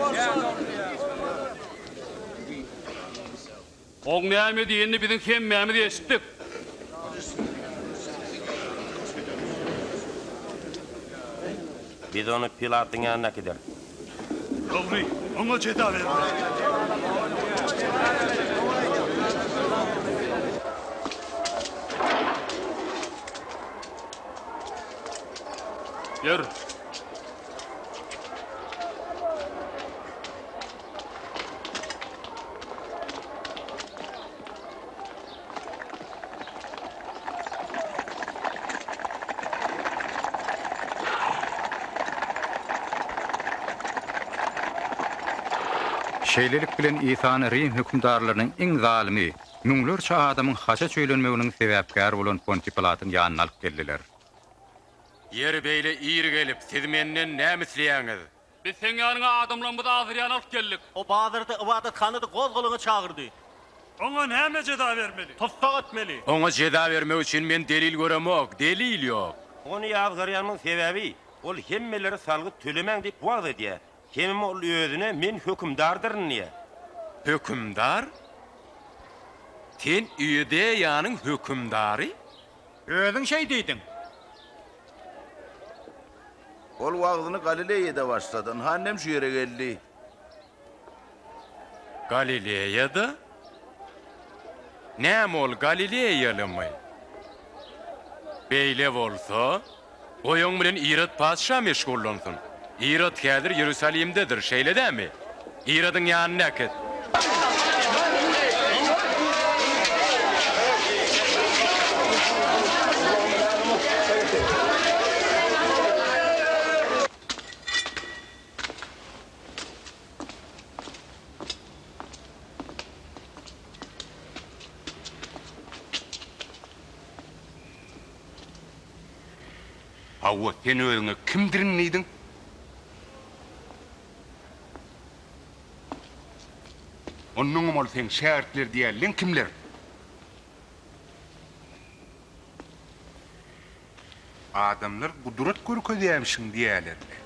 Oň näme diýenini biziň hemmämiz eşitdik. Biz ony Pilatyň ýanyna äkideris. Dogry, oňa jeza bermeli. Ýör. Şeýlelik bilen Isany Rim hökümdarlarynyň iň zalymy, müňlerçe adamyň haça çüýlenmeginiň sebäpkäri bolan Pontiý Pilatyň ýanyna alyp geldiler. Ýeri beýle ir gelip, siz menden näme isleýäňiz? Biz seň ýanyňa adamlarymyzy azyrýan alyp geldik. O bazarda, ybadathanada gozgalaňa çagyrdy. Oňa näme jeza bermeli? Tussag etmeli. Oňa jeza bermek üçin men delil göremok, delil ýok. Ony ýazgarýanymyň sebäbi, ol hemmelere salgyt tölemäň diýip wagyz edýär. Hemem ol özüne men hökümdardyryn diýýär. Hökümdar? Sen Iudeýanyň hökümdary? Özüň şeý diýdiň. Ol wagzyny Galileýada başlady, ynha indem şu ýere geldi. Galileýada? Näme ol galileýalymy? Beýle bolsa, goý oň bilen Irod patyşa meşgullansyn. Irod häzir Iýerusalimdedir, şeýle dämi? Irodyň ýanyna äkit. Hawa, sen özüňe kimdirin diýdiň? Onnoňam ol seň şägirtler diýýänleň kimler? Adamlar gudrat görkezýämişiň diýýäler-le.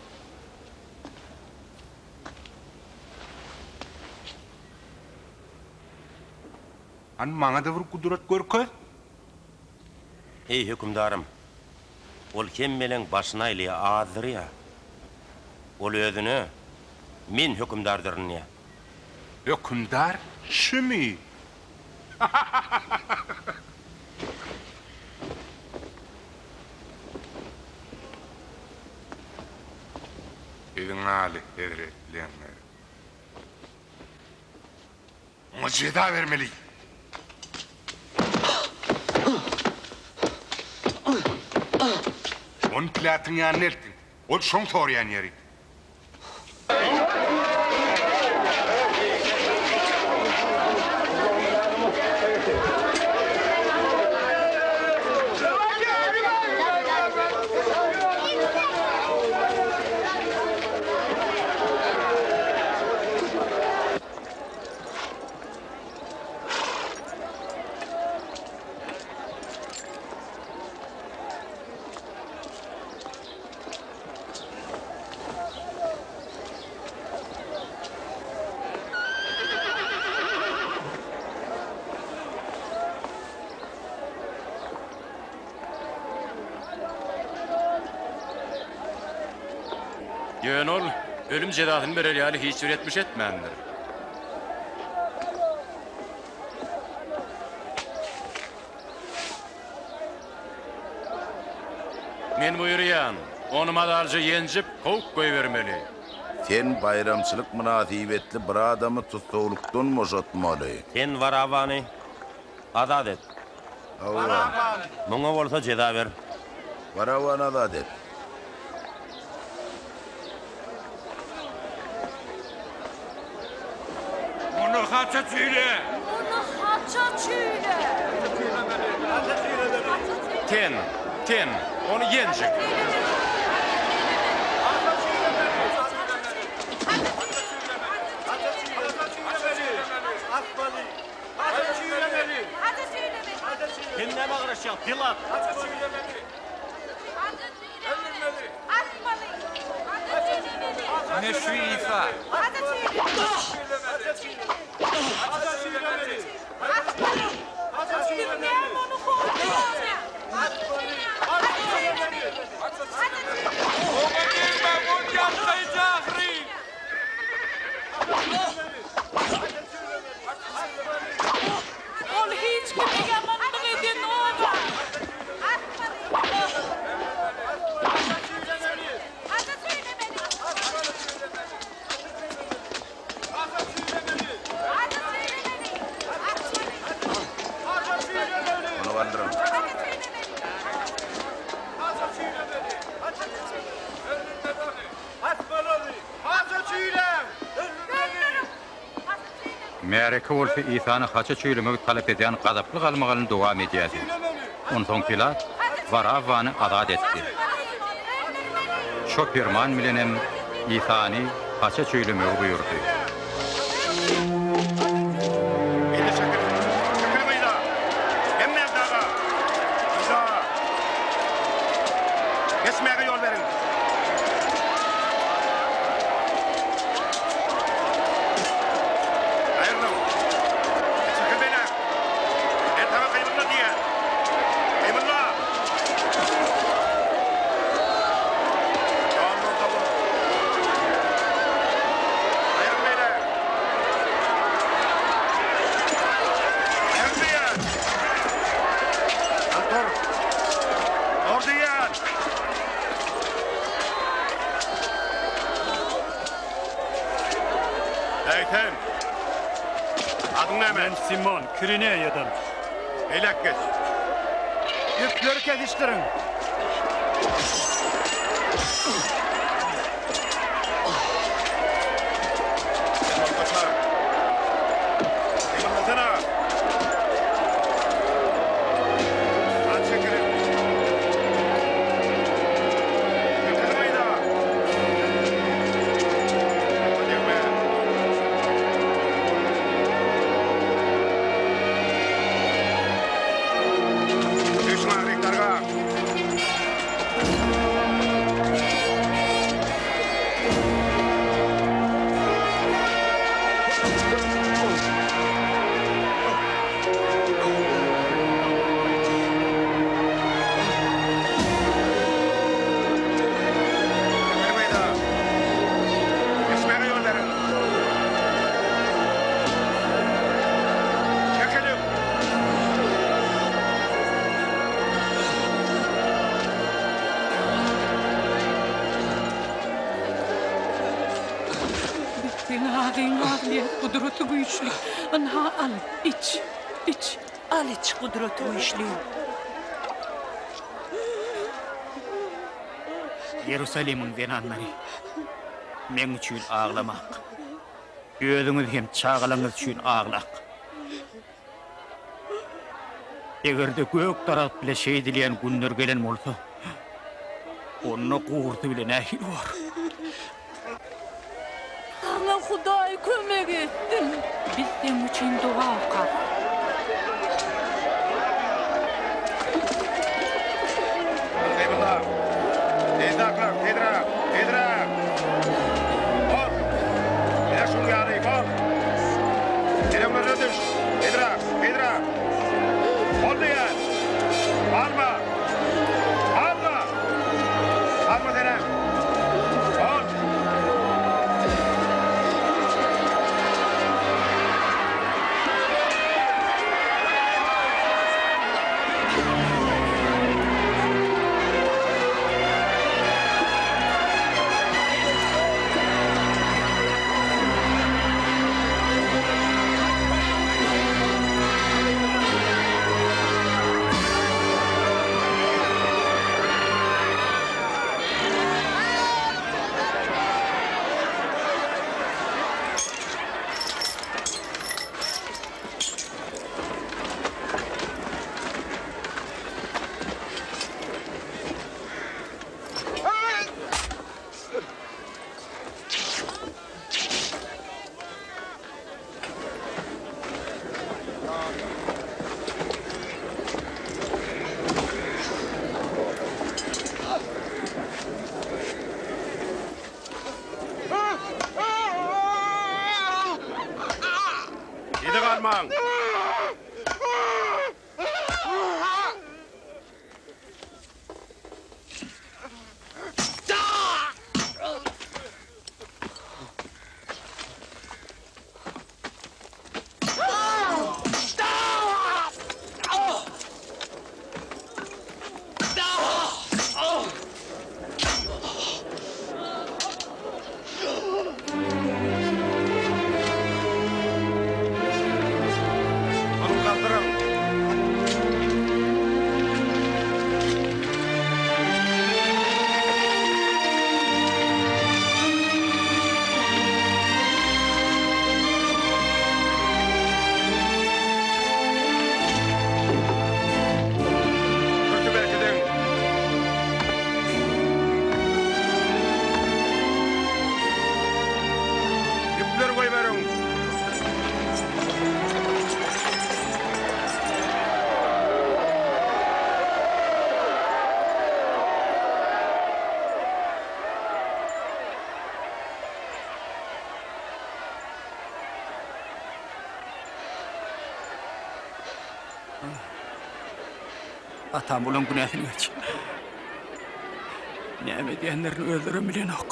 Hany maňa-da bir gudrat görkez. Eý, hökümdarym! Ol hemmeleň başyny aýlaýar, azdyrýar. Ol özüne, Men hökümdardyryn diýýär. Hökümdar şümi? Siziň aly hezretleňiz. Oňa jeza bermeli. Ony Pilatyň ýanyna eltiň. Ol şoň soraýan ýeri. Ýöne ol ölüm jezasyny berer ýaly hiç bir etmiş etmändir. Men buýurýan, ony mazalyja ýenjip, kowup goýbermeli. Sen baýramçylyk mynasybetli bir adamy tussaglykdan boşatmaly. Sen Warawany azat et. Hawa. Muňa bolsa jeza ber. Warawany azat et. Muny haça çüýle! Muny haça çüýle! Ten, ten, ony ýenjiň! Sen nämä garaşýaň, Pilat? Ine şu Isa. Oňa degmäň, ol ýalkaýjy ahyryn! Ol hiç kime ýamanlyk edenok-a. Ony galdyryň. Märeke bolsa Isany haça çüýlemegi talap edýän gazaply galmagalyny dowam edýärdi. Onsoň Pilat Warawwany azat etdi. Şo perman bilenem Isany haça çüýlemegi buýurdy. Indi çekiliň! Çekiliň yza! Hemmäň daga! Yza! Geçmäge ýol beriň! Aýrylyň! Çekil beýläk! Men saňa gymylda diýýän! Gymylda! Ýoldan sowul! Aýryl beýläk! Aýryl diýýän! Dur! Dur diýýän! Eý sen! Adyň näme? Men Simon, Kirineýadan. Beýläk geç. Ýükleri kesişdiriň. Sen ol goçar. Gymyldasana. At çekiliň. Çekiliň yza. Oňa degme. Düş maňryk darga. Geçmäge ýol beriň. Çekiliň. Biz seň agyňy aglaýas, Gudraty güýçli. Ynha, al, iç, iç. Al, iç, Gudraty güýçli. Iýerusalimiň zenanlary, meň üçin aglamak. Özüňiz hem çagalaryňyz üçin aglak. Eger-de gök daragt bile şeýdilýän günler gelen bolsa, onda gurty bile nähili bor? Saňa Hudaý kömek etsin. Biz seň üçin doga okarys. Gymylda! Tez saklan, tizräk, tizräk! Bol! Ine şuň ýaly, bol! Sen öňlerine düş! Tizräk, tizräk! Bol diýýän! Galma! Galma! Galma senem! Bol! Yza galmaň! Ony galdyryň! Pürsi berkidiň! Ýüpleri goýberiň! Atam olaň günäsini geç. Näme edýänlerini özlerem bilenok.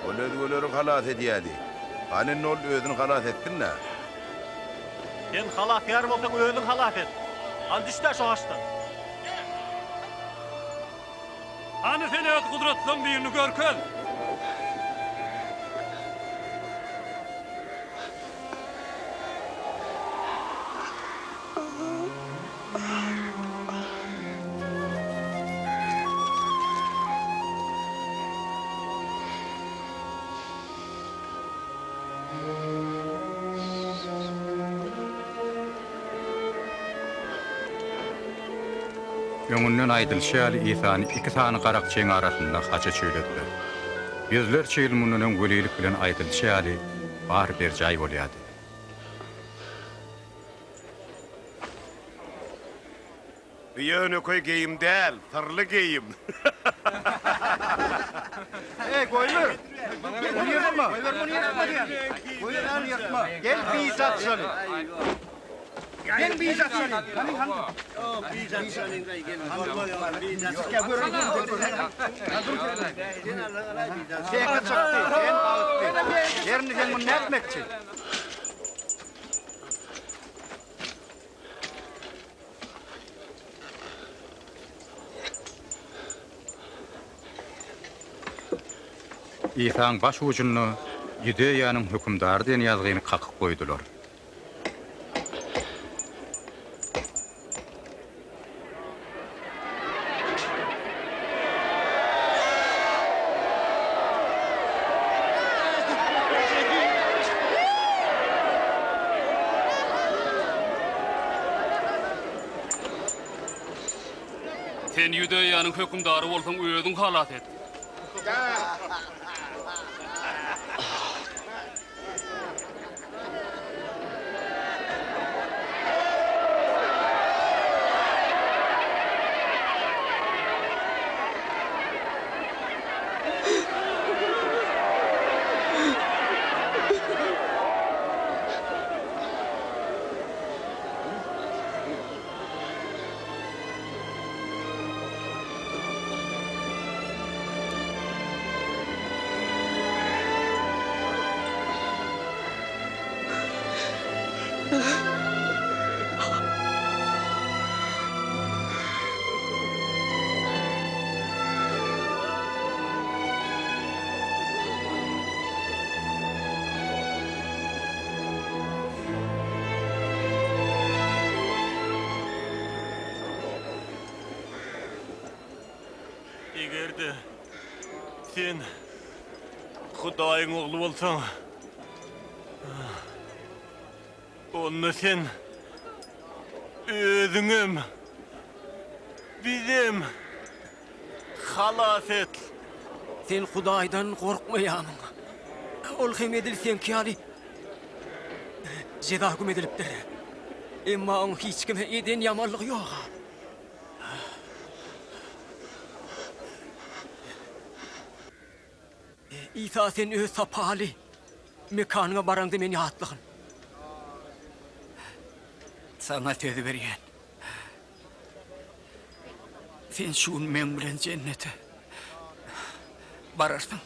Ol özgeleri halas edýärdi. Hany indi ol özüni halas etsin-dä. Sen halasgär bolsaň özüň halas et. Hany düşdä şu agaçdan. Hany sen öz gudratlaň birini görkez. Öňünden aýdylyşy ýaly Isany iki sany garakçyň arasynda haça çüýlediler. Ýüzlerçe ýyl mundan öň welilik bilen aýdylyşy ýaly bary berjaý bolýardy. Bu ýönekeý geýim däl, syrly geýim. Eý, goýber! Muny ýyrtma! Goýber, muny ýyrtma diýýän! Goýber, muny ýyrtma! Gel, bije atşaly! Gel, bije atşaly! Hany, hany? Bije atşaly! Teke çykdy, sen bagtly. Ger indi sen muny nätmekçi? Isaň baş ujunda Ýudeýanyň hökümdary diýen ýazgyny kakyp goýdular. Sen Ýudeýanyň hökümdary bolsaň, özüň halas et. Eger-de sen Hudaýyň Ogly bolsaň, onda sen özüňem, bizem halas et. Sen Hudaýdan gorkmaýarmyň? Ol hem edil seňki ýaly. Jeza höküm edilipdir. Emma oň hiç kime eden ýamanlygy ýog-a. Isa sen öz sapaly mekanyňa baraňda meni ýatlagyn. Saňa söz berýän. Sen şu gün meň bilen jennete bararsyň.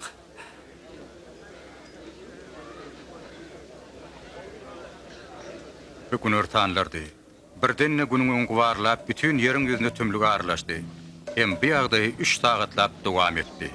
Bu günortanlardy. Birden-de günüň öňi gubarlap, bütin ýeriň ýüzüne tümlük aralaşdy. Hem bu ýagdaý üç sagatlap dowam etdi.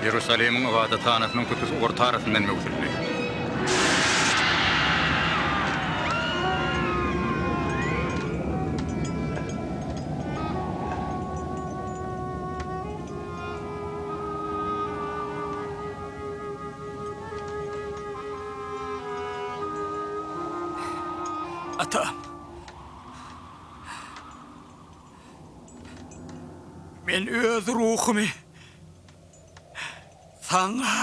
Iýerusalimiň ybadathanasynyň tutuş orta arasyndan möwsüldi. Atam. Men öz ruhumy Saňa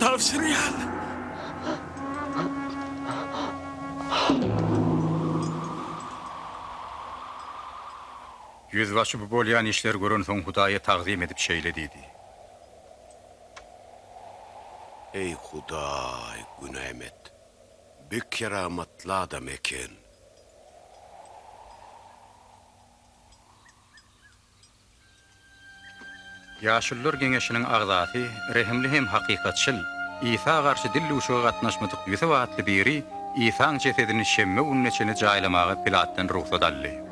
tabşyrýan. Ýüzbaşy bu bolýan işleri görensoň Hudaýa tagzym edip şeýle diýdi. Eý, Hudaý, günäm et. Bi keramatly adam eken. Ýaşulular geňeşiniň agzasy, rehimli hem hakykatçyl, Isa garşy dildüwşüge gatnaşmadyk Ýusup atly biri Isaň jesedini şenbe gününe çenli jaýlamaga Pilatdan rugsat aldy.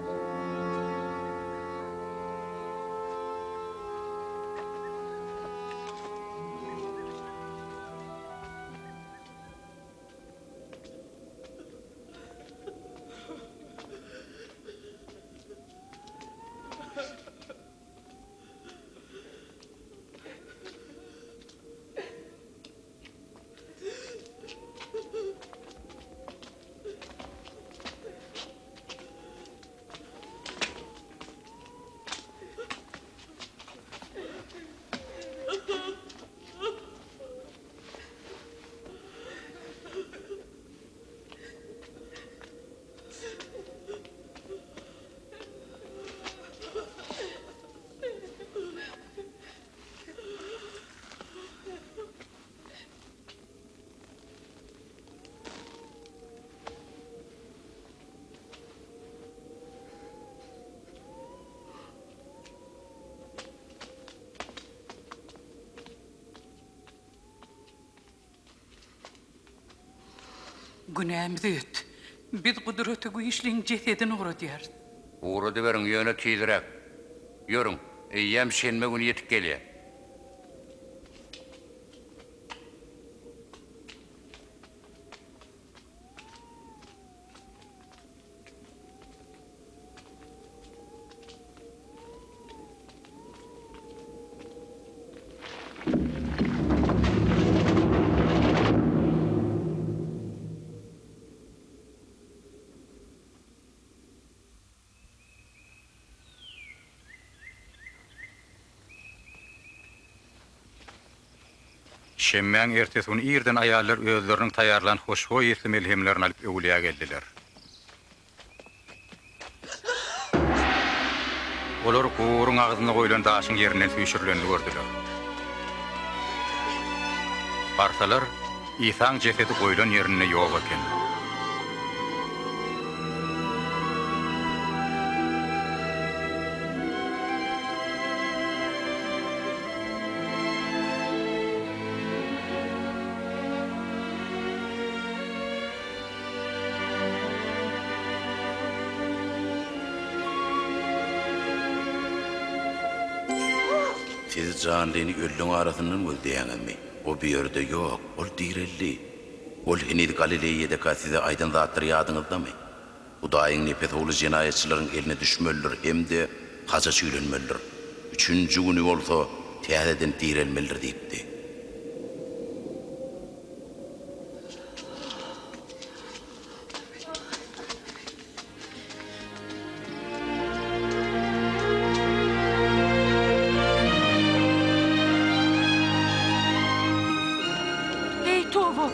Günämizi öt. Biz Gudraty Güýçliň jesedini ugradýarys. Ugradyberiň, ýöne tizräk. Ýörüň, eýýäm şenbe güni ýetip gelýär. Şenbäň ertesi güni irden aýallar özleriniň taýýarlan hoşboý ysly melhemlerini alyp öwlüýä geldiler. Olar guburyň agzynda goýlan daşyň ýerinden süýşürilenini gördüler. Barsalar, Isaň jesedi goýlan ýerinde ýok eken. Siz janlyny ölüň arasyndan gözleýäňizmi? O bu ýerde ýok, ol direldi. Ol heniz Galileýadaka size aýdan zatlary ýadyňyzdamy? Hudaýyň Nepes Ogly jenaýatçylaryň eline düşmelidir hem-de haja çüýlenmelidir. Üçünji güni bolsa täzeden direlmelidir diýipdi. Eý, toba!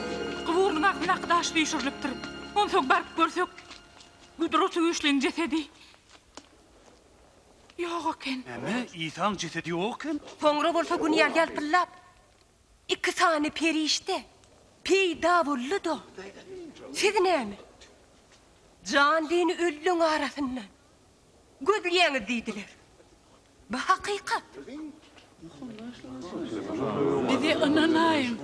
Guburynyň agzyndaky daş süýşürilipdir. Onsoň baryp görsek, Gudraty Güýçliň jesedi ýok eken. Näme, Isaň jesedi ýok eken? Soňra bolsa Gün ýaly ýalpyldap, iki sany perişde peýda boldy-da, Siz näme, janlyny ölüleň arasyndan gözleýäňiz diýdiler. Bu hakykat. Bize ynanaýyň,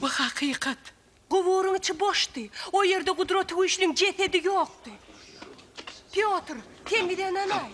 bu hakykat. Guburyň içi boşdy. O ýerde Gudratygüýçlüň jesedi ýokdy. Pýotr, sen bize ynanaý.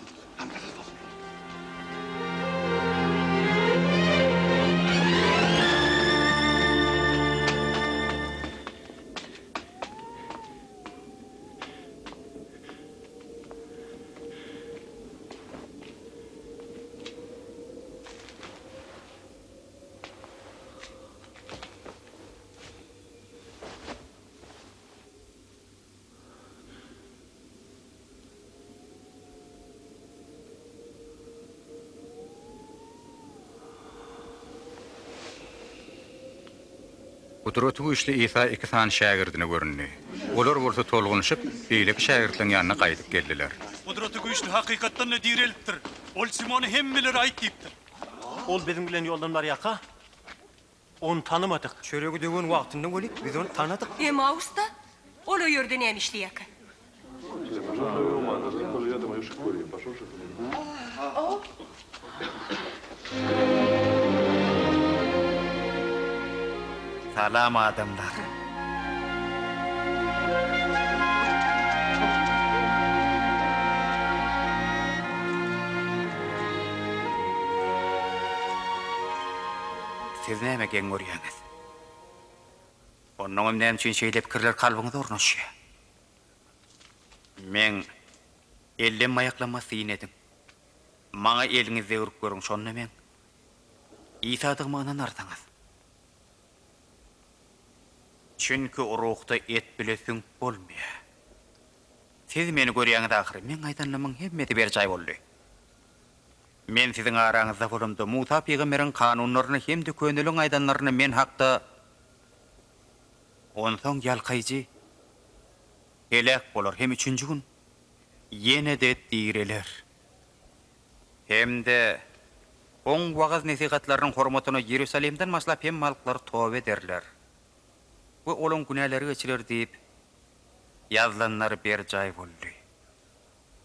Gudratygüýçli Isa iki sany şägirdine göründi. Olar bolsa tolgunyşyp, beýleki şägirtleriň ýanyna gaýdyp geldiler. Gudratygüýçli hakykatdan-da direlipdir. Ol Simona hemmelere aýt diýipdir. Ol biziň bilen ýoldan barýarka, Ony tanymadyk. Çöregi döwen wagtynda weli biz ony tanadyk. Emmausda? Ol o ýerde näme işleýärkä? Salam adamlar. Siz näme geň görýäňiz? Onnoňam näme üçin şeýle pikirler kalbyňyza ornaşýar? Meň ellem-aýaklama syn ediň. Maňa eliňizi degrip görüň, şonda meň Isadygyma ynanarsyňyz. Çünki ruhda et bile süňk bolmaýar. Siz meni görýäňiz ahyry, meň aýdanlarymyň hemmesi berjaý boldy. Men siziň araňyzda bolamda, Musa pygamberiň kanunlaryny hem-de köneliň aýdanlaryny men hakda Onsoň ýalkaýjy heläk bolar hem üçünji gün ýene-de direler. Hem-de Oň wagyz-nesihatlarynyň hormatyna Iýerusalimden başlap hemme halklar toba ederler we olaň günäleri geçiler diýip, ýazylanlar berjaý boldy.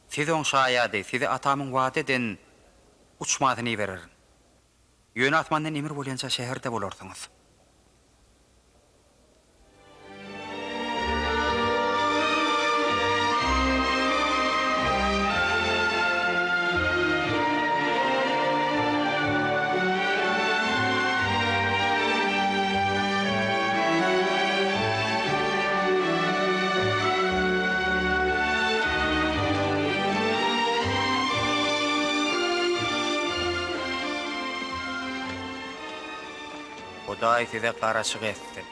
Siz oň şaýady, size Atamyň wada eden uçmasyny ibererin. Ýöne asmandan emir bolýança şäherde bolarsyňyz. Hudaý size garaşyk etsin.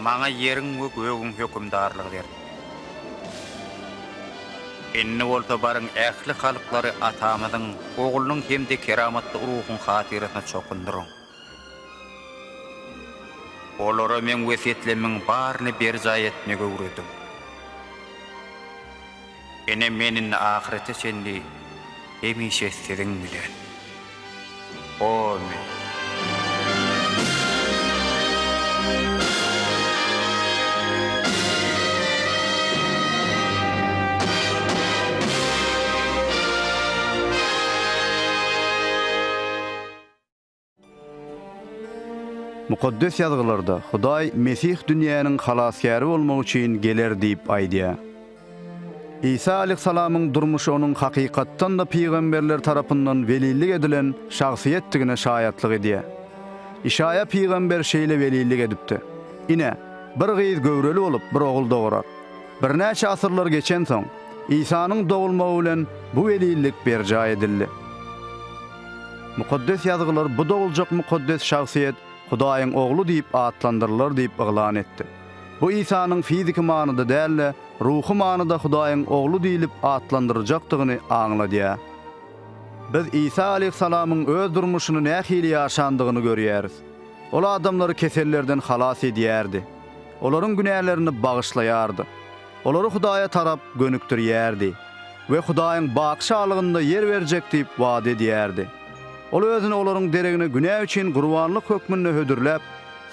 Maňa ýeriň we gögüň hökümdarlygy berildi. Indi bolsa baryň ähli halklary Atamyzyň, Oglunyň hem-de Keramatly Ruhuň hatyrasyna çokundyryň. Olara meň wesýetlerimiň baryny berjaý etmegi öwrediň. Ine, men indi ahyrete çenli hemişe siziň bilen. Omyn. Mukaddes Ýazgylarda Hudaý Mesih dünýäniň Halasgäri bolmak üçin geler diýip aýdýar. Isa aleyhissalamyň durmuşy onuň hakykatdan-da pygamberler tarapyndan welillik edilen şahsyýetdigine şaýatlyk edýär. Işaýa pygamber şeýle welillik edipdi, Ine, bir gyz göwreli bolup, bir ogul dogurar. Birnäçe asyrlar geçensoň, Isanyň dogulmagy bilen bu welillik berjaý edildi. Mukaddes Ýazgylar bu doguljak mukaddes şahsyýet Hudaýyň Ogly diýip atlandyrylar diýip yglan etdi. Bu Isanyň fiziki manyda däl-de, ruhy manyda Hudaýyň Ogly diýlip atlandyryljakdygyny aňladýar. Biz Isa aleýhissalamyň öz durmuşyny nähili ýaşandygyny görýäris. Ol adamlary kesellerden halas edýärdi. Olaryň günälerini bagyşlaýardy. Olary Hudaýa tarap gönükdirýärdi we Hudaýyň baky şalygynda ýer berjek diýip wada edýärdi. Ol özüni olaryň deregine günä üçin gurbanlyk hökmünde hödürläp,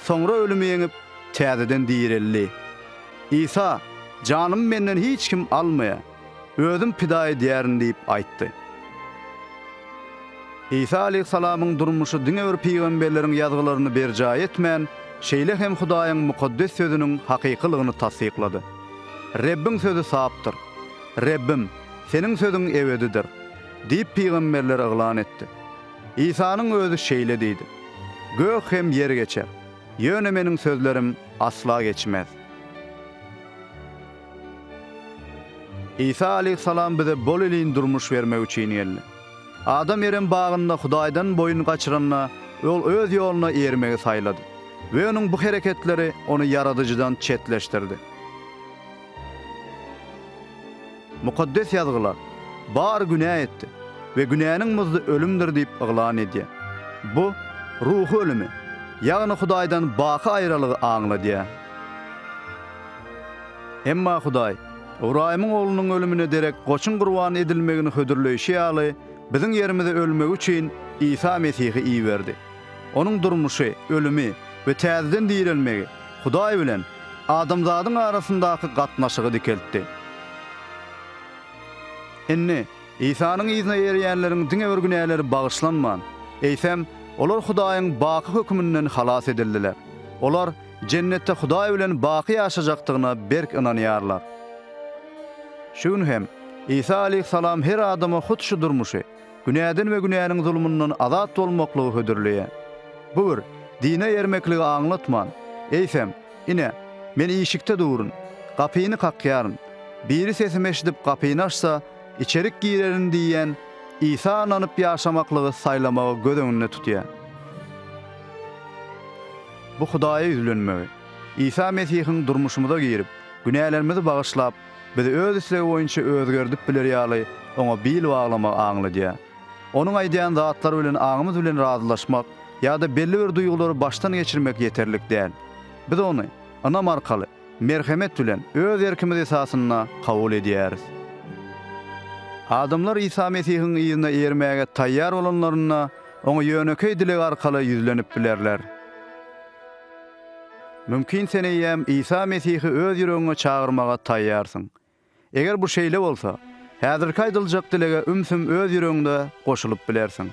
soňra ölümi ýeňip, täzeden direldi. Isa, Janymy menden hiç kim almaýar. Özüm pida edýärin diýip aýtdy. Isa aleýhissalamyň durmuşy diňe bir pygamberleriň ýazgylaryny berjaý etmän, şeýle hem Hudaýyň mukaddes sözüniň hakykylygyny tassyklady. Rebbiň sözi sapdyr. Rebbim, Seniň sözüň ebedidir. Diýip pygamberler yglan etdi. Isanyň özi şeýle diýdi, Gök hem ýer geçer, ýöne Meniň sözlerim asla geçmez. Isa aleýhissalam bize bol-elin durmuş bermek üçin geldi. Adam Erem bagynda Hudaýdan boýun gaçyranda, ol öz ýoluna ermegi saýlady we onuň bu hereketleri ony Ýaradyjydan çetleşdirdi. Mukaddes Ýazgylar, Bary günä etdi we günäniň muzdy ölümdir diýip yglan edýär. Bu, ruhy ölümi, ýagny Hudaýdan baky aýralygy aňladýar. Emma Hudaý, Ybraýymyň oglunyň ölümine derek goçuň gurban edilmegini hödürleýşi ýaly, biziň ýerimize ölmegi üçin Isa Mesihi iberdi. Onuň durmuşy, ölümi we täzeden direlmegi Hudaý bilen adamzadyň arasyndaky gatnaşygy dikeltdi. Indi, Isanyň yzyna eýerýänleriň diňe bir günäleri bagyşlanman, eýsem, olar Hudaýyň baky höküminden halas edildiler. Olar Jennetde Hudaý bilen baky ýaşajakdygyna berk ynanýarlar. Şu gün hem Isa aleýhissalam her adama hut şu durmuşy, günäden we günäniň zulumyndan azat bolmaklygy hödürleýär. Bu bir dine ermekligi aňlatman, eýsem, Ine, Men işikde durun, gapyny kakýaryn. Biri sesimi eşidip gapyny açsa, içerik girerin diýýän Isa ynanyp ýaşamaklygy saýlamagy göz öňünde tutýar. Bu Hudaýa ýüzlenmegi, Isa Mesihiň durmuşymyza girip, günälerimizi bagyşlap, bizi öz islegi boýunça özgerdip biler ýaly Oňa bil baglamagy aňladýar. Onuň aýdýan zatlary bilen aňymyz bilen razylaşmak ýa-da belli bir duýgulary başdan geçirmek ýeterlik däl. Biz Ony ynam arkaly, merhemet bilen, öz erkimiz esasynda kabul edýäris. Adamlar Isa Mesihiň yzyna eýermäge taýýar bolanlarynda, Oňa ýönekeý dileg arkaly ýüzlenip bilerler. Mümkin sen eýýäm Isa Mesihi öz ýüregiňe çagyrmaga taýýarsyň. Eger bu şeýle bolsa, häzirki aýdyljak dilege ümsüm öz ýüregiňde goşulyp bilersiň.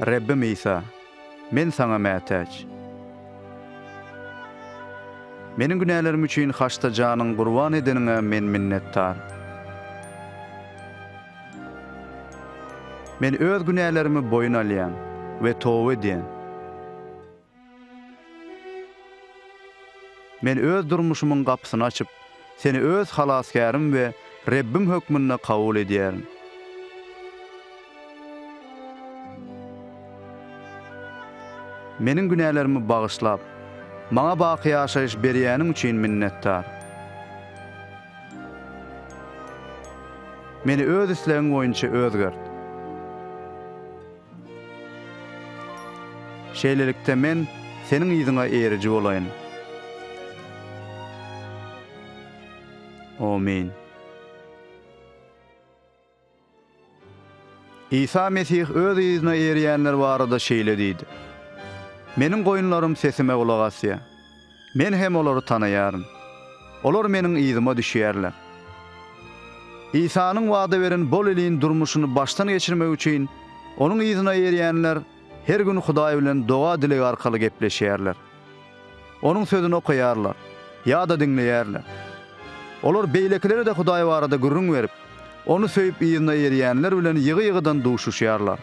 Rebbim Isa, men Saňa mätäç. Meniň günälerim üçin haçda janyňy gurban edeniňe men minnetdar. Men öz günälerimi boýun alýan we toba edýän. Men öz durmuşymyň gapysyny açyp, Seni öz Halasgärim we Rebbim hökmünde kabul edýärin. Meniň günälerimi bagyşlap, maňa baky ýaşaýyş berýäniň üçin minnetdar. Meni öz islegiň boýunça özgert. Şeýlelikde men Seniň yzyňa eýeriji bolaýyn. Omyn. Isa Mesih öz yzyna eýerýänler barada şeýle diýdi, Meniň goýunlarym sesime gulak asýar. Men hem olary tanaýaryn. Olar meniň yzyma düşýärler. Isanyň wada beren bol-elin durmuşyny başdan geçirmek üçin, onuň yzyna eýerýänler her gün Hudaý bilen doga-dileg arkaly gepleşýärler. Onuň Sözüni okaýarlar ýa-da diňleýärler. Olar beýlekilere-de Hudaý barada gürrüň berip, Ony söýüp yzyna eýerýänler bilen ýygy-ýygydan duşuşýarlar.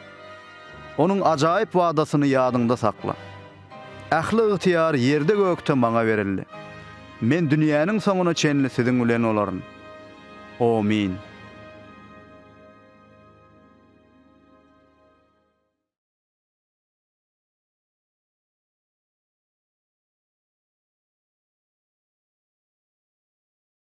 Onuň ajaýyp wadasyny ýadyňda sakla. Ähli ygtyýar ýerde-gökde Maňa berildi. Men dünýäniň soňuna çenli siziň bilen bolaryn. Omyn.